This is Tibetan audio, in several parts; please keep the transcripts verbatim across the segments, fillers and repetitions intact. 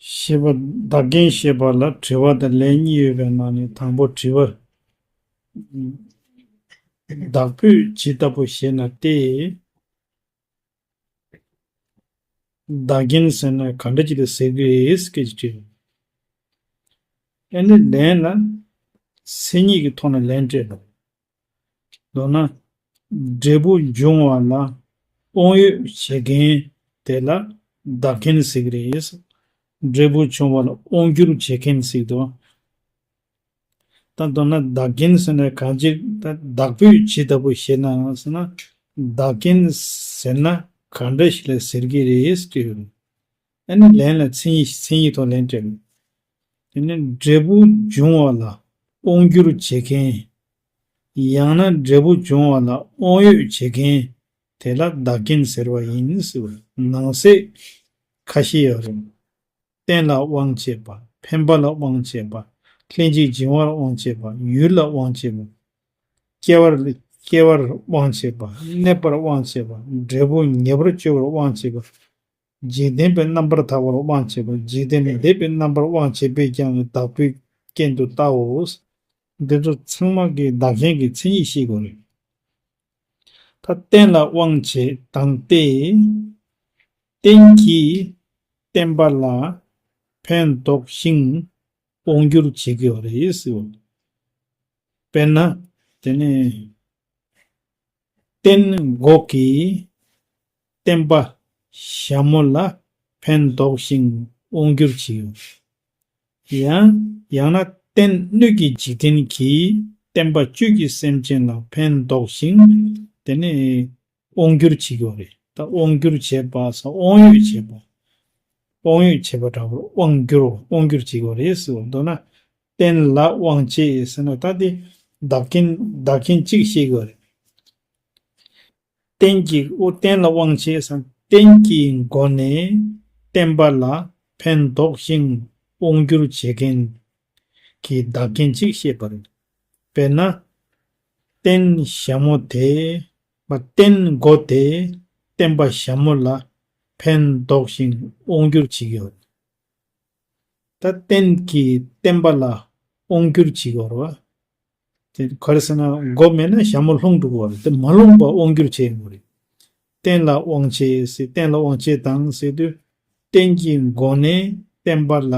ཞེས་པ། བདག་རྐྱེན་ཞེས་པ་ལ་དྲི་བ་དང་ལན་གཉིས་ཡོད་པའི་ནང་ནས་དང་པོ་དྲི་བར། བདག་པོས་ཇི་ལྟ་བུ་ཞེ་ན་སྟེ། བདག་རྐྱེན་ཟེར་ན་ག་འདྲ་ཅིག་ལ་ཟེར་གི་རེད་སྐད་ཅིག་དྲིས། ཨ་ནི་ལན་ལ་མཚན་ཉིད་ཀྱི་ཐོག་ནས་ལན་སྤྲད་འདུག་མདོར་ན། འབྲས་བུ་འབྱུང་བ་ལ་དབང་ཡོད་བྱེད་མཁན་དེ་ལ་བདག་རྐྱེན་ཟེར་གི་རེད། འབྲས་བུ་འབྱུང་བ་ལ་དབང་སྒྱུར་བྱེད་མཁན་ཟེར་འདུག་ད་མདོར་ན་བདག་རྐྱེན་ཟེར་ན་གང་ཅི། ད་བདག་པོས་ཇི་ལྟ་བུ་ཞེ་ན་ཟེར་ན། བདག་རྐྱེན་ཟེར་ན་གང་འདྲ་ཞིག་ལ་ཟེར་གི་རེད་ཟེར་དུས། ཨ་ནི་ལན་ལ་མཚན་ཉིད་མཚན་ཉིད་ཐོག་ལན་སྤྲད། དེ་ནི་འབྲས་བུ་འབྱུང་བ་ལ་དབང་སྒྱུར་བྱེད་མཁན། ཡང་ན་འབྲས་བུ་འབྱུང་བ་ལ་དབང་ཡོད་བྱེད་མཁན་དེ་ལ་བདག་རྐྱེན་ཟེར་བ་ཡིན་ཟེར་བ་ནང་གསེས་ཁ་ཤས་ཡོད་རེད། རྟེན་ལ་དབང་བྱེད་པ། འཕེན་པ་ལ་དབང་བྱེད་པ། ལྷན་ཅིག་འབྱུང་བར་དབང་བྱེད་པ། ཡུལ་ལ་དབང་བྱེད་པ། སྐྱེ་བར་སྐྱེ་བར་དབང་བྱེད་པ། གནས་པར་དབང་བྱེད་པ། འབྲས་བུ་ངེས་པར་གཅོད་པར་དབང་བྱེད་པ། འཇིག་རྟེན་པའི་རྣམ་པར་ཐར་བར་དབང་བྱེད་པ། འཇིག་རྟེན་འདས་པའི་རྣམ་པར་དབང་བྱེད་པས་ཀྱང་བདག་པོའི་རྐྱེན་དུ་བལྟའོ། འདི་ཚོ་ཚང་མ་གི་བདག་རྐྱེན་གྱི་མཚན་ཉིད་ཤེས་དགོས་རེད། ད་རྟེན་ལ་དབང་བྱེད་དང་སྟེ། རྟེན་གྱིས་བརྟེན་པ་ལ་ཕན་འདོགས་ཤིང་དབང་སྒྱུར་བྱེད་ཀྱི་ཡོད་རེད་ཟེར། དཔེར་ན། དེ་ནས་རྟེན་མགོ་གིས་བརྟེན་པ་ཞྭ་མོ་ལ་ཕན་འདོགས་ཤིང་དབང་སྒྱུར་བྱེད་ཀྱི་ཡོད། ཡང་ཡང་ན་རྟེན་སྣོད་ཀྱི་འཇིག་རྟེན་གྱིས་བརྟེན་པ་བཅུད་ཀྱི་སེམས་ཅན་ལ་ཕན་འདོགས་ཤིང་དེ་ནས་དབང་སྒྱུར་བྱེད་ཀྱི་ཡོད་རེད། ད་དབང་སྒྱུར་བྱེད་པ་སོགས་དབང་ཡོད་བྱེད་པ། དབང་ཡོད་བྱེད་པ་འདྲ་བོ་དབང་སྒྱུར་དབང་སྒྱུར་བྱེད་ཀྱི་ཡོད་རེད་ཟེར་བ་མདོར་ན། རྟེན་ལ་དབང་བྱེད་ཟེར་ན་ད་དེ་བདག་རྐྱེན་བདག་རྐྱེན་གཅིག་བཤད་ཀྱི་ཡོད་རེད། རྟེན་གྱི་རྟེན་ལ་དབང་བྱེད་ཟེར་ན་རྟེན་གྱི་སྒོ་ནས་བརྟེན་པ་ལ་ཕན་འདོགས་ཤིང་དབང་སྒྱུར་བྱེད་མཁན་གྱི་བདག་རྐྱེན་གཅིག་བཤད་པ་རེད། དཔེར་ན། རྟེན་ཞྭ་མོ་དེ། མ་རྟེན་མགོ་དེ་བརྟེན་པ་ཞྭ་མོ་ལ་ཕན་འདོགས་ཤིང་དབང་སྒྱུར་བྱེད་ཀྱི་ཡོད། ད་རྟེན་གྱིས་བརྟེན་པ་ལ་དབང་སྒྱུར་བྱེད་ཀྱི་ཡོད་རེད་བ། དེ་ག་རེ་ཟེར་ན་མགོ་མེད་ན་ཞྭ་མོ་ལྷུང་འགྲོ་གི་ཡོད་རེད། དེ་མ་ལྷུང་པ་དབང་སྒྱུར་བྱེད་ཀྱི་ཡོད་རེད། རྟེན་ལ་དབང་བྱེད་ཟེར་རྟེན་ལ་དབང་བྱེད་དང་ཟེར་དུས། རྟེན་གྱི་སྒོ་ནས་བརྟེན་པ་ལ་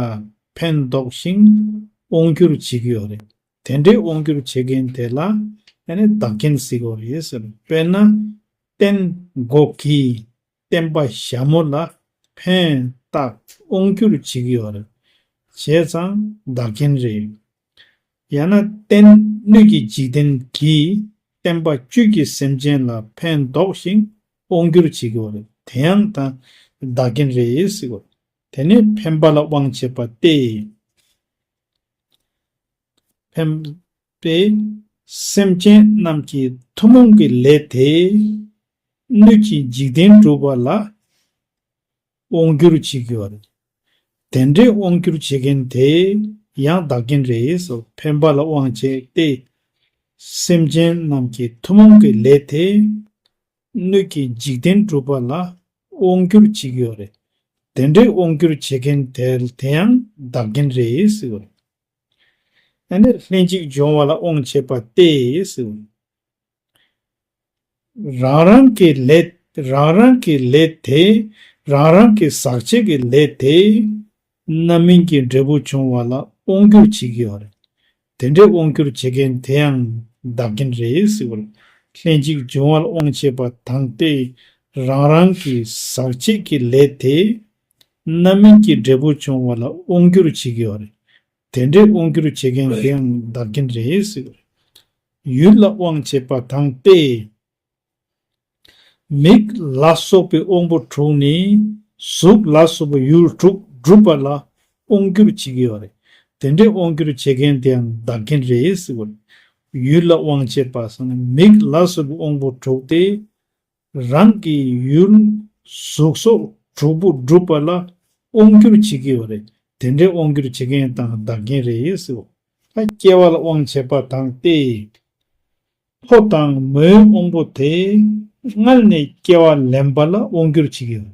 ཕན་འདོགས་ཤིང་དབང་སྒྱུར་བྱེད་ཀྱི་ཡོད་རེད། དེ་འདྲའི་དབང་སྒྱུར་བྱེད་མཁན་དེ་ལ་ཨ་ནི་བདག་རྐྱེན་ཟེར་གྱི་ཡོད་རེད་ཟེར། དཔེར་ན། རྟེན་མགོ་གིས་བརྟེན་པ་ཞྭ་མོ་ལ་ཕན་བཏགས་དབང་སྒྱུར་བྱེད་ཀྱི་ཡོད་རེད། བྱས་ཙང་བདག་རྐྱེན་རེད། ཡང་ན་རྟེན་སྣོད་ཀྱི་འཇིག་རྟེན་གྱིས་བརྟེན་པ་བཅུད་ཀྱི་སེམས་ཅན་ལ་ཕན་འདོགས་ཤིང་དབང་སྒྱུར་བྱེད་ཀྱི་ཡོད་རེད། དེ་ཡང་ད་བདག་རྐྱེན་རེད་ཟེར་གྱི་ཡོད་རེད། དེ་ནས་འཕེན་པ་ལ་དབང་བྱེད་པ་སྟེ། འཕེན་པས་སེམས་ཅན་རྣམས་ཀྱི་ཐུན་མོང་གི་ལས་དེ་སྣོད་ཀྱི་འཇིག་རྟེན་གྲུབ་པ་ལ་དབང་སྒྱུར་བྱེད་ཀྱི་ཡོད་རེད། དེ་འདྲའི་དབང་སྒྱུར་བྱེད་མཁན་དེ་ཡང་བདག་རྐྱེན་རེད་ཟེར། འཕེན་པ་ལ་དབང་བྱེད་དེ། སེམས་ཅན་རྣམས་ཀྱི་ཐུན་མོང་གི་ལས་དེ་སྣོད་ཀྱི་འཇིག་རྟེན་གྲུབ་པ་ལ་དབང་སྒྱུར་བྱེད་ཀྱི་ཡོད་རེད། དེ་འདྲའི་དབང་སྒྱུར་བྱེད་མཁན་དེ་དེ་ཡང་བདག་རྐྱེན་རེད་ཟེར་བ་རེད། ཨ་ནི་ལྷན་ཅིག་འབྱུང་བ་ལ་དབང་བྱེད་པ་སྟེ་ཟེར་བ་རེད། རང་རང་གི་ལས་རང་རང་གི་ལས་དེ་རང་རང་གི་ཟག་བཅས་ཀྱི་ལས་དེ་རྣམ་སྨིན་གྱི་འབྲས་བུ་འབྱུང་བ་ལ་དབང་སྒྱུར་བྱེད་ཀྱི་ཡོད་རེད། དེ་འདྲའི་དབང་སྒྱུར་བྱེད་མཁན་དེ་ཡང་བདག་རྐྱེན་རེད་ཟེར་བ་རེད། ལྷན་ཅིག་འབྱུང་བ་ལ་དབང་བྱེད་པ་དང་སྟེ་རང་རང་གི་ཟག་བཅས་ཀྱི་ལས་དེ་རྣམ་སྨིན་གྱི་འབྲས་བུ་འབྱུང་བ་ལ་དབང་སྒྱུར་བྱེད་ཀྱི་ཡོད་རེད། དེ་འདྲའི་དབང་སྒྱུར་བྱེད་མཁན་དེ་ཡང་བདག་རྐྱེན་རེད་ཟེར་བ་རེད། ཡུལ་ལ་དབང་བྱེད་པ་དང་སྟེ། མིག་ལ་སོགས་པའི་དབང་པོ་དྲུག་ནི་གཟུགས་ལ་སོགས་པའི་ཡུལ་དྲུག་སྒྲུབ་པ་ལ་དབང་སྒྱུར་བྱེད་ཀྱི་ཡོད་རེད། དེ་འདྲའི་དབང་སྒྱུར་བྱེད་མཁན་དེའང་བདག་རྐྱེན་རེད་ཟེར་བ་རེད། ཡུལ་ལ་དབང་བྱེད་པ་ཟེར་ན་མིག་ལ་སོགས་པའི་དབང་པོ་དྲུག་སྟེ། རང་གི་ཡུལ་གཟུགས་སོགས་དྲུག་པོ་སྒྲུབ་པ་ལ་དབང་སྒྱུར་བྱེད་ཀྱི་ཡོད་རེད། དེ་འདྲའི་དབང་སྒྱུར་བྱེད་མཁན་དང་བདག་རྐྱེན་རེད་ཟེར་བ། ད་སྐྱེ་བ་ལ་དབང་བྱེད་པ་དང་སྟེ། ཕོ་དང་མོའི་དབང་པོ་དེ་སྔར་ནས་སྐྱེ་བ་ལེན་པ་ལ་དབང་སྒྱུར་བྱེད་ཀྱི་ཡོད།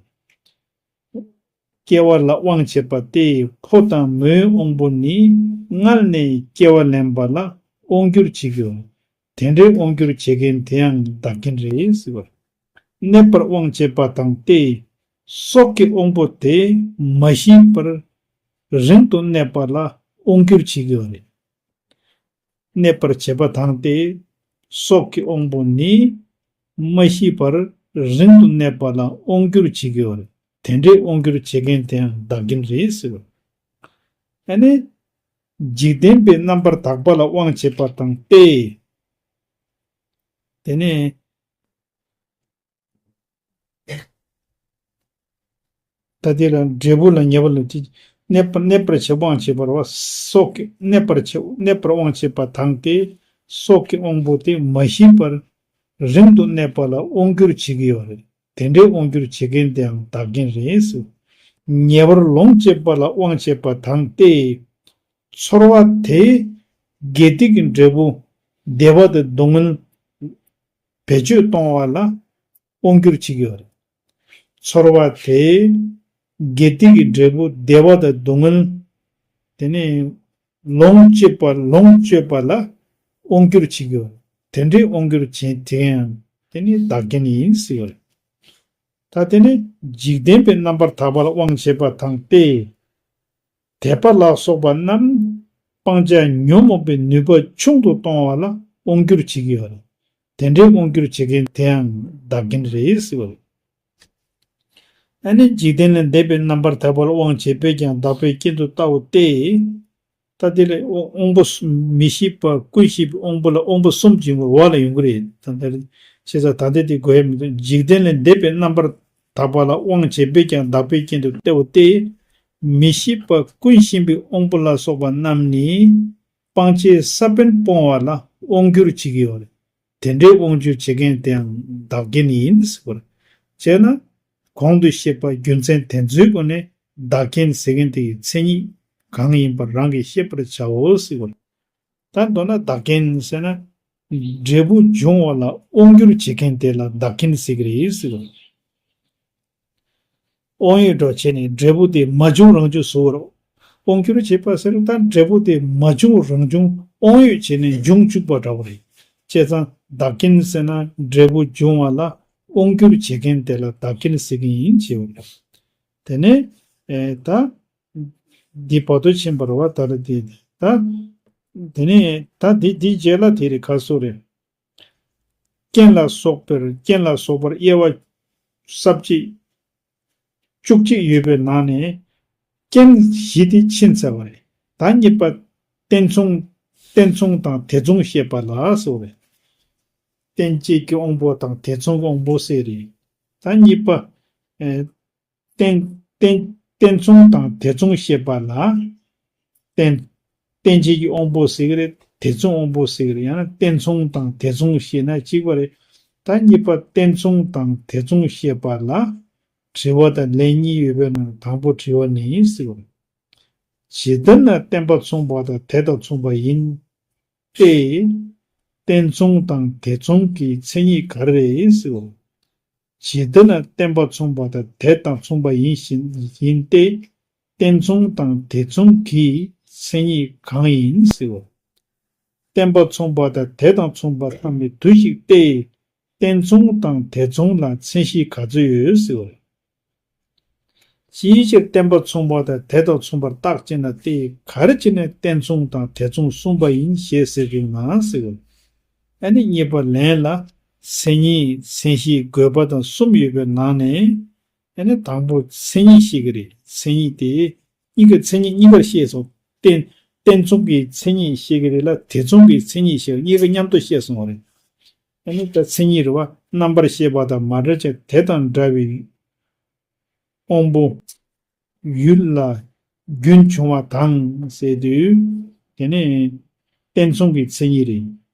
སྐྱེ་བ་ལ་དབང་བྱེད་པ་སྟེ། ཕོ་དང་མོའི་དབང་པོ་ནི་མངལ་ནས་སྐྱེ་བ་ལེན་པ་ལ་དབང་སྒྱུར་བྱེད་ཀྱི་ཡོད། དེ་འདྲའི་དབང་སྒྱུར་བྱེད་མཁན་དེའང་བདག་རྐྱེན་རེད་ཟེར་བ། གནས་པར་དབང་བྱེད་པ་དང་སྟེ། སྲོག་གི་དབང་པོ་དེ་མ་ཤི་བར་རིང་དུ་གནས་པ་ལ་དབང་སྒྱུར་བྱེད་ཀྱི་ཡོད་རེད། གནས་པར་བྱེད་པ་དང་སྟེ། སྲོག་གི་དབང་པོ་ནི་མ་ཤི་བར་རིང་དུ་གནས་པ་ལ་དབང་སྒྱུར་བྱེད་ཀྱི་ཡོད་རེད། དེ་འདྲའི་དབང་སྒྱུར་བྱེད་མཁན་དེའང་བདག་རྐྱེན་རེད་ཟེར་བ། ཨ་ནི། འཇིག་རྟེན་པའི་རྣམ་པར་དག་པ་ལ་དབང་བྱེད་པ་དང་སྟེ། དེ་ནས། ད་དེ་ལ་འབྲས་བུ་ལ་ཉེ་བར་ལ་ཅི། གནས་པ་གནས་པར་བྱེད་དབང་བྱེད་པར་བ། སྲོག་གི་གནས་པར་བྱེད་གནས་པར་དབང་བྱེད་པ་དང་སྟེ། སྲོག་གི་དབང་པོ་དེ་མ་ཤི་བར་རིང་དུ་གནས་པ་ལ་དབང་སྒྱུར་བྱེད་ཀྱི་ཡོད་རེད། དེ་འདྲའི་དབང་སྒྱུར་བྱེད་མཁན་དེའང་བདག་རྐྱེན་རེད་ཟེར། ཉེ་བར་ལོངས་སྤྱོད་པ་ལ་དབང་བྱེད་པ་དང་སྟེ། ཚོར་བ་དེས་དགེ་སྡིག་གི་འབྲས་བུ་བདེ་བ་དང་སྡུག་བསྔལ་བེད་སྤྱོད་གཏོང་བ་ལ་དབང་སྒྱུར་བྱེད་ཀྱི་ཡོད་རེད། ཚོར་བ་དེས་དགེ་སྡིག་གི་འབྲས་བུ་བདེ་བ་དང་སྡུག་བསྔལ། དེ་ནས་ལོངས་སྤྱོད་པ་ལོངས་སྤྱོད་པ་ལ་དབང་སྒྱུར་བྱེད་ཀྱི་ཡོད་རེད། དེ་འདྲའི་དབང་སྒྱུར་བྱེད་དེའང་དེ་ནི་བདག་རྐྱེན་ཡིན་ཟེར་ཡོད་རེད། ད་དེ་ནི་འཇིག་རྟེན་པའི་རྣམ་པར་དག་པ་ལ་དབང་བྱེད་པ་དང་སྟེ། དད་པ་ལ་སོགས་པ་རྣམས་སྤང་བྱ་ཉོན་མོངས་པའི་ནུས་པ་ཆུང་དུ་གཏོང་བ་ལ་དབང་སྒྱུར་བྱེད་ཀྱི་ཡོད་རེད། དེ་འདྲའི་དབང་སྒྱུར་བྱེད་མཁན་དེའང་བདག་རྐྱེན་རེད་ཟེར་བ་རེད། ཨ་ནི་འཇིག་རྟེན་ལས་འདས་པའི་རྣམ་པར་དག་པ་ལ་དབང་བྱེད་པས་ཀྱང་བདག་པོའི་རྐྱེན་དུ་བལྟའོ་སྟེ། ད་དེ་ལས་དབང་པོ་མི་ཤིགས་པ་ཀུན་ཤིགས་པའི་དབང་པོ་ལ་དབང་པོ་གསུམ་གྱི་འོག་ལ་ཡོང་གི་རེད། ད་ལྟ་བྱས་ཙང་ད་ལྟ་དེ་དགོས་ཡ་མི་འདུག་འཇིག་རྟེན་ལས་འདས་པའི་རྣམ་པར་དག་པ་ལ་དབང་བྱེད་པས་ཀྱང་བདག་པོའི་རྐྱེན་དུ་བལྟའོ་སྟེ། མི་ཤིགས་པ་ཀུན་ཤིགས་པའི་དབང་པོ་ལ་སོགས་པ་རྣམས་ནི་སྤང་བྱའི་ས་བོན་སྤོང་བ་ལ་དབང་སྒྱུར་བྱེད་ཀྱི་ཡོད་རེད། དེ་འདྲའི་དབང་སྒྱུར་བྱེད་མཁན་དེའང་བདག་རྐྱེན་ཡིན་ཟེར་བ་རེད། བྱས་ན། གོང་དུ་བཤད་པ་རྒྱུ་མཚན་དེ་ཚོའི་སྒོ་ནས་བདག་རྐྱེན་ཟེར་མཁན་དེ་ཡི་མཚན་ཉིད་གང་ཡིན་པ་རང་གིས་ཤེས་པར་བྱའོ་ཟེར་བ་རེད། ད་མདོར་ན་བདག་རྐྱེན་ཟེར་ན། འབྲས་བུ་འབྱུང་བ་ལ་དབང་སྒྱུར་བྱེད་མཁན་དེ་ལ་བདག་རྐྱེན་ཟེར་གྱི་རེད་ཟེར་བ་རེད། དབང་ཡོད་འགྲོ་བྱས་ནས་འབྲས་བུ་དེ་མ་བྱུང་རང་བྱུང་བཟོ་བར། དབང་སྒྱུར་བྱེད་པ་ཟེར་ན་ད་འབྲས་བུ་དེ་མ་བྱུང་རང་བྱུང་དབང་ཡོད་བྱས་ནས་འབྱུང་བཅུག་པ་འདྲ་བོ་རེད། བྱས་ཙང་བདག་རྐྱེན་ཟེར་ན་འབྲས་བུ་འབྱུང་བ་ལ་དབང་སྒྱུར་བྱེད་མཁན་དེ་ལ་བདག་རྐྱེན་ཟེར་གྱི་ཡིན་ཞེས་པ་རེད། དེ་ནས་ཨེ་ད་འདི་བར་དོ་ཕྱིན་པ་རེད་བ། ད་རེད་དེ་ད་དེ་ནས་ད་འདི་འདིའི་རྗེས་ལ་དེ་རེད་ཁ་གསོ་རེད། རྐྱེན་ལ་སོགས་པར་རྐྱེན་ལ་སོགས་པར་དབྱེ་བ་ས་བཅད་བཅུ་གཅིག་ཡོད་པའི་ནང་ནས་རྐྱེན་བཞི་དེ་ཕྱིན་ཚར་བ་རེད། ད་གཉིས་པ་རྟེན་མཚུངས་རྟེན་མཚུངས་དང་དེ་མཚུངས་བཤད་པ་ལ་ཟེར་བ་རེད། རྟེན་བཅས་ཀྱི་དབང་པོ་དང་དེ་མཚུངས་དབང་པོ་ཟེར་རེད། ད་གཉིས་པ། ཨེ། རྟེན་རྟེན་རྟེན་མཚུངས་དང་དེ་མཚུངས་བཤད་པ་ལ། རྟེན་རྟེན་བཅས་ཀྱི་དབང་པོ་ཟེར་གྱི་རེད། དེ་མཚུངས་དབང་པོ་ཟེར་གྱི་རེད། ཡང་ན་རྟེན་མཚུངས་དང་དེ་མཚུངས་བཤད་ན་གཅིག་པ་རེད། ད་གཉིས་པ་རྟེན་མཚུངས་དང་དེ་མཚུངས་བཤད་པ་ལ། དྲི་བ་དང་ལན་གཉིས་ཡོད་པའི་ནང་དང་པོ་དྲི་བ་ནི་ཟེར་བ། ཇི་ལྟར་ན་བརྟེན་པ་མཚུངས་པ་དང་དེ་དང་མཚུངས་པ་ཡིན་ཏེ། རྟེན་མཚུངས་དང་དེ་མཚུངས་ཀྱི་མཚན་ཉིད་ག་རེ་རེད་ཟེར་བ། ཇི་ལྟར་ན་བརྟེན་པ་མཚུངས་པ་དང་དེ་དང་མཚུངས་པ་ཡིན་ཞིང་ཡིན་ཏེ། རྟེན་མཚུངས་དང་དེ་མཚུངས་ཀྱི་མཚན་ཉིད་གང་ཡིན་ཟེར་བ། བརྟེན་པ་མཚུངས་པ་དང་དེ་དང་མཚུངས་པ་ཐ་མའི་དུ་ཞིག་སྟེ། རྟེན་མཚུངས་དང་དེ་མཚུངས་ལ་མཚན་གཞི་ག་ཚོད་ཡོད་ཟེར་བ། ཅིའི་ཕྱིར་བརྟེན་པ་མཚུངས་པ་དང་དེ་དང་མཚུངས་པར་བརྟག་ཅེ་ན་སྟེ། ག་རེ་བྱས་ནས་རྟེན་མཚུངས་དང་དེ་མཚུངས་གསུངས་པ་ཡིན་ཞེས་ཟེར་གྱི་ན་ཟེར་བ། ཨ་ནི་གཉིས་པ་ལན་ལ་མཚན་ཉིད་མཚན་གཞི་དགོས་པ་དང་གསུམ་ཡོད་པའི་ནང་ནས། ཨ་ནི་དང་པོ་མཚན་ཉིད་བཤད་ཀྱི་རེད། མཚན་ཉིད་དེ་གཉིས་ཀ་མཚན་ཉིད་གཉིས་ཀར་བཤད་སོང་། རྟེན་རྟེན་མཚུངས་ཀྱི་མཚན་ཉིད་བཤད་ཀྱི་རེད་ལ་དེ་མཚུངས་ཀྱི་མཚན་ཉིད་བཤད་གཉིས་ཀ་མཉམ་དུ་བཤད་སོང་བ་རེད། ཨ་ནི་ད་མཚན་ཉིད་རེད་བ། རྣམ་པར་ཤེས་པ་དང་མ་བྲལ་ཅིང་དེ་དང་འདྲ་བའི་དབང་པོ་ཡུལ་ལ་རྒྱུན་བྱུང་བ་དང་ཟེར་དུས། དེ་ནི་རྟེན་མཚུངས་ཀྱི་མཚན་ཉིད་རེད།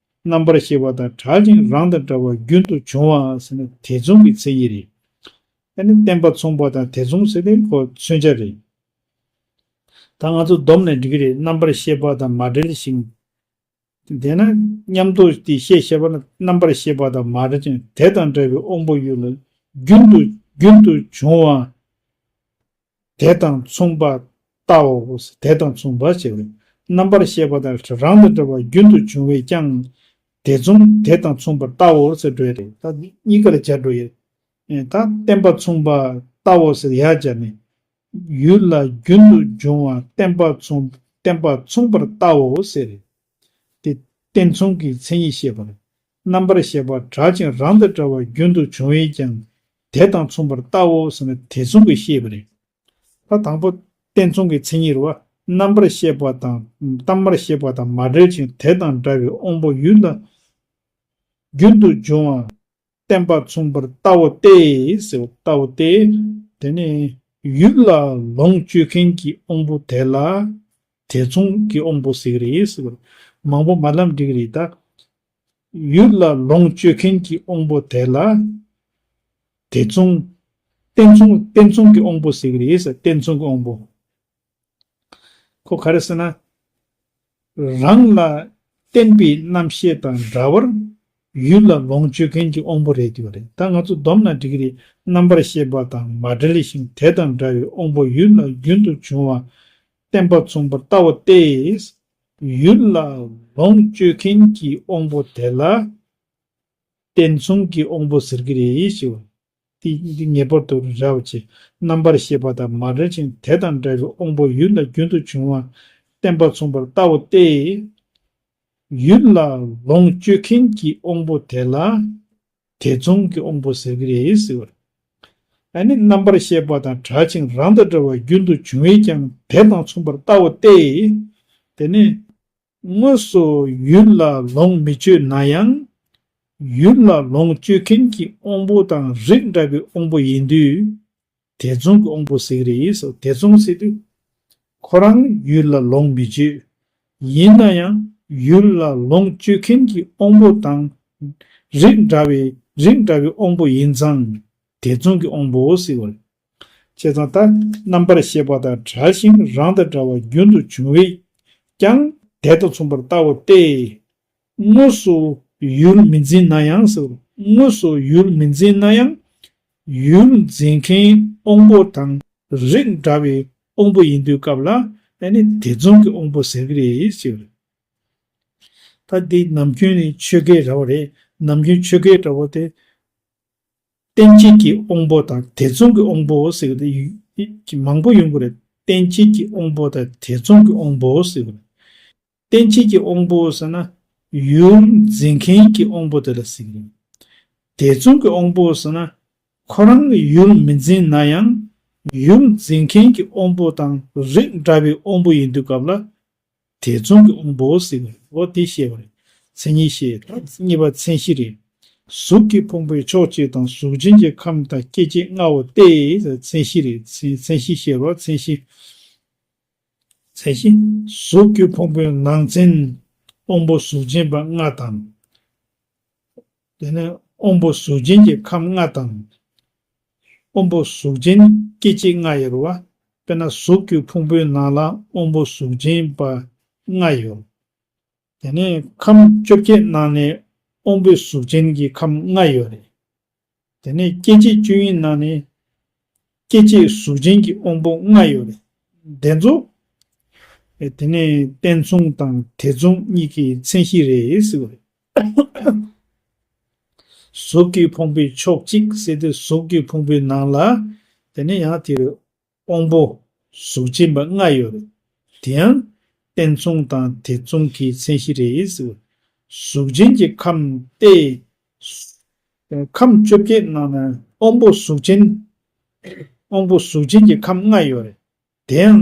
རྣམ་པར་ཤེས་པ་དང་བྲལ་ཅིང་རང་དང་བྲལ་བ་རྒྱུན་དུ་བྱུང་བ་ཟེར་ན་དེ་མཚུངས་ཀྱི་མཚན་ཉིད་རེད། ཨ་ནི་བརྟེན་པ་མཚུངས་པ་དང་དེ་མཚུངས་ཟེར་ཏེ་ཁོ་མཚོན་བྱ་རེད། ད་ང་ཚོ་བསྡོམས་ནས་འགྲིག་གི་རེད། རྣམ་པར་ཤེས་པ་དང་མ་བྲལ་ཞིང་། དེས་ན་མཉམ་དུ་དེ་ཤེས་ཞེས་པ་ནི་རྣམ་པར་ཤེས་པ་དང་མ་བྲལ་ཅིང་དེ་དང་འདྲ་བའི་དབང་པོ་ཡུལ་ལ་རྒྱུན་དུ་རྒྱུན་དུ་བྱུང་བ། དེ་དང་མཚུངས་པར་བལྟའོ། དེ་དང་མཚུངས་པ་ཞེས་པས། རྣམ་པར་ཤེས་པ་དང་རང་དང་འདྲ་བ་རྒྱུན་དུ་འབྱུང་བས་ཀྱང་། དེ་མཚུངས་དེ་དང་མཚུངས་པར་བལྟའོ་ཟེར་འགྲོ་ཡི་རེད། ད་གཉིས་ཀ་ལ་སྦྱར་འགྲོ་ཡི་རེད། ད་བསྟན་པ་མཚུངས་པར་བལྟའོ་ཟེར་ཡར་སྦྱར་ནས། ཡུལ་ལ་རྒྱུན་དུ་འབྱུང་བ་བསྟན་པ་མཚུངས་བསྟན་པ་མཚུངས་པར་བལྟའོ་ཟེར། དེ་རྟེན་མཚུངས་ཀྱི་མཚན་ཉིད་བཤད་པ་རེད། རྣམ་པར་ཤེས་པ་བྲལ་ཅིང་རང་དང་འདྲ་བ་རྒྱུན་དུ་འབྱུང་བས་ཀྱང་དེ་དང་མཚུངས་པར་བལྟའོ་ཟེར་ན་དེ་མཚུངས་ཀྱི་བཤད་པ་རེད། ད་དང་པོ་རྟེན་མཚུངས་ཀྱི་མཚན་ཉིད་རེད་བ། རྣམ་པར་ཤེས་པ་དང་རྣམ་པར་ཤེས་པ་དང་མ་བྲལ་ཅིང་དེ་དང་འདྲ་བའི་དབང་པོ་ཡུལ་ལ་རྒྱུན་དུ་འབྱུང་བ། བསྟན་པ་མཚུངས་པར་བལྟའོ་སྟེ་ཟེར་བ་བལྟའོ་སྟེ། དེ་ནི་ཡུལ་ལ་ལོངས་སྤྱོད་མཁན་གྱི་དབང་པོ་དེ་ལ་དེ་མཚུངས་ཀྱི་དབང་པོ་ཟེར་གྱི་རེད་ཟེར་བ། མང་པོ་མ་ལབ་འགྲིག་གི་རེད་ད། ཡུལ་ལ་ལོངས་སྤྱོད་མཁན་གྱི་དབང་པོ་དེ་ལ་དེ་མཚུངས། རྟེན་མཚུངས་རྟེན་མཚུངས་ཀྱི་དབང་པོ་ཟེར་གྱི་རེད་ཟེར། རྟེན་མཚུངས་ཀྱི་དབང་པོ། ཁོ་ག་རེ་ཟེར་ན། རང་ལ་བརྟེན་པའི་རྣམ་ཤེས་དང་འདྲ་བར་ཡུལ་ལ་ལོངས་སྤྱོད་མཁན་གྱི་དབང་པོ་རེད་དེ་བ་རེད། ད་ང་ཚོ་སྡོམ་ན་འགྲིག་གི་རེད། རྣམ་པར་ཤེས་པ་དང་མ་བྲལ་ཞིང་དེ་དང་འདྲ་བའི་དབང་པོ་ཡུལ་ལ་རྒྱུན་དུ་འབྱུང་བ་བསྟན་པ་མཚུངས་པར་བལྟའོ་སྟེ། ཡུལ་ལ་ལོངས་སྤྱོད་མཁན་གྱི་དབང་པོ་དེ་ལ་རྟེན་མཚུངས་ཀྱི་དབང་པོ་ཟེར་གྱི་རེད་ཞེས་པ། དེ་འདི་ངེས་པར་དུ་རེ་བ་ཆེ། རྣམ་པར་ཤེས་པ་དང་མ་བྲལ་ཞིང་དེ་དང་འདྲ་བའི་དབང་པོ་ཡུལ་ལ་རྒྱུན་དུ་འབྱུང་བ་བསྟན་པ་མཚུངས་པར་བལྟའོ་སྟེ། ཡུལ་ལ་ལོངས་སྤྱོད་མཁན་གྱི་དབང་པོ་དེ་ལ་དེ་མཚུངས་ཀྱི་དབང་པོ་ཟེར་གྱི་རེད་ཟེར་བ། ཨ་ནི་རྣམ་པར་ཤེས་པ་དང་བྲལ་ཅིང་རང་དང་འདྲ་བ་རྒྱུན་དུ་འབྱུང་བས་ཀྱང་དེ་དང་མཚུངས་པར་བལྟའོ་སྟེ། དེ་ནི། དངོས་སུ་ཡུལ་ལ་ལོངས་མི་སྤྱོད་ན་ཡང་། ཡུལ་ལ་ལོངས་སྤྱོད་མཁན་གྱི་དབང་པོ་དང་རིགས་འདྲ་བའི་དབང་པོ་ཡིན་དུས། དེ་མཚུངས་ཀྱི་དབང་པོ་ཟེར་གྱི་རེད་ཟེར། དེ་མཚུངས་ཟེར་དུས། ཁོ་རང་ཡུལ་ལ་ལོངས་མི་སྤྱོད། ཡིན་ན་ཡང་ཡུལ་ལ་ལོངས་སྤྱོད་མཁན་གྱི་དབང་པོ་དང་། རིགས་འདྲ་བའི་རིགས་འདྲ་བའི་དབང་པོ་ཡིན་ཙང་། དེ་མཚུངས་ཀྱི་དབང་པོ་ཟེར་བ་རེད། བྱས་ཙང་ད་རྣམ་པར་ཤེས་པ་དང་བྲལ་ཞིང་རང་དང་འདྲ་བ་རྒྱུན་དུ་འབྱུང་བས་ཀྱང་དེ་དང་མཚུངས་པར་བལྟའོ་སྟེ། དངོས་སུ་ཡུལ་མི་འཛིན་ན་ཡང་ཟེར། དངོས་སུ་ཡུལ་མི་འཛིན་ན་ཡང་ཡུལ་འཛིན་མཁན་དབང་པོ་དང་རིགས་འདྲ་བའི་དབང་པོ་ཡིན་དུས་སྐབས་ལ་ཨ་ནི་དེ་མཚུངས་ཀྱི་དབང་པོ་ཟེར་གྱི་རེད་ཟེར། ད་འདི་ནམ་རྒྱུན་ནི་ཆོས་སྐད་འདྲ་བོ་རེད། ནམ་རྒྱུན་ཆོས་སྐད་འདྲ་བོ་དེ། རྟེན་བྱེད་ཀྱི་དབང་པོ་དང་དེ་མཚུངས་ཀྱི་དབང་པོ་ཟེར་གྱི་མང་པོ་ཡོང་གི་རེད། རྟེན་བྱེད་ཀྱི་དབང་པོ་དང་དེ་མཚུངས་ཀྱི་དབང་པོ་ཟེར་གྱི་རེད། རྟེན་བྱེད་ཀྱི་དབང་པོ་ཟེར་ན་ཡུལ་འཛིན་མཁན་གྱི་དབང་པོ་དེ་ལ་ཟེར་གྱི་རེད། དེ་མཚུངས་ཀྱི་དབང་པོ་ཟེར་ན་ཁོ་རང་གི་ཡུལ་མི་འཛིན་ན་ཡང་ཡུལ་འཛིན་མཁན་གྱི་དབང་པོ་དང་རིགས་འདྲ་བའི་དབང་པོ་ཡིན་དུས་སྐབས་ལ། དེ་མཚུངས་ཀྱི་དབང་པོ་ཟེར་བ་འོ་དེ་བཤད་པ་རེད། མཚན་ཉིད་བཤད། ད་གཉིས་པ་མཚན་གཞི་རེད། གཟུགས་ཀྱིས་ཕོངས་པའི་ཕྱོགས་གཅིག་དང་གཟུགས་ཅན་གྱི་ཁམས་དང་སྐྱེ་མཆེད་ལྔའོ་སྟེ། མཚན་གཞི་རེད། མཚན་མཚན་གཞི་བཤད་པ་མཚན་གཞི། མཚན་གཞི། གཟུགས་ཀྱིས་ཕོངས་པའི་ནང་ཚན་དབང་པོ་གཟུགས་ཅན་པ་ལྔ་དང་། དེ་ནས་དབང་པོ་གཟུགས་ཅན་གྱི་ཁམས་ལྔ་དང་། དབང་པོ་གཟུགས་ཅན་སྐྱེ་མཆེད་ལྔ་ཡོད་རེད་བ། དཔེར་ན་གཟུགས་ཀྱི་ཕུང་པོའི་ནང་ལ་དབང་པོ་གཟུགས་ཅན་པ་ལྔ་ཡོད། དེ་ནས་ཁམས་བཅོ་བརྒྱད་ནང་ནས་དབང་པོའི་གཟུགས་ཅན་གྱི་ཁམས་ལྔ་ཡོད་རེད། དེ་ནས་སྐྱེ་མཆེད་བཅུ་གཉིས་ནང་ནས་སྐྱེ་མཆེད་གཟུགས་ཅན་གྱི་དབང་པོ་ལྔ་ཡོད་རེད། དེ་ཚོ། དེ་ནས་རྟེན་མཚུངས་དང་དེ་མཚུངས་གཉིས་ཀྱི་མཚན་གཞི་རེད་ཟེར་བ་རེད། གཟུགས་ཀྱིས་ཕོངས་པའི་ཕྱོགས་གཅིག་ཟེར་ཏེ་གཟུགས་ཀྱིས་ཕོངས་པའི་ནང་ལ། དེ་ནས་ཡང་དེ་དབང་པོ་གཟུགས་ཅན་པ་ལྔ་ཡོད་རེད། དེ་ཡང་རྟེན་མཚུངས་དང་དེ་མཚུངས་ཀྱི་མཚན་གཞི་རེད་ཟེར་བ། གཟུགས་ཅན་གྱི་ཁམས་ཏེ། ཁམས་བཅོ་བརྒྱད་ནང་ན་དབང་པོ་གཟུགས་ཅན། དབང་པོ་གཟུགས་ཅན་གྱི་ཁམས་ལྔ་ཡོད་རེད། དེ་ཡང་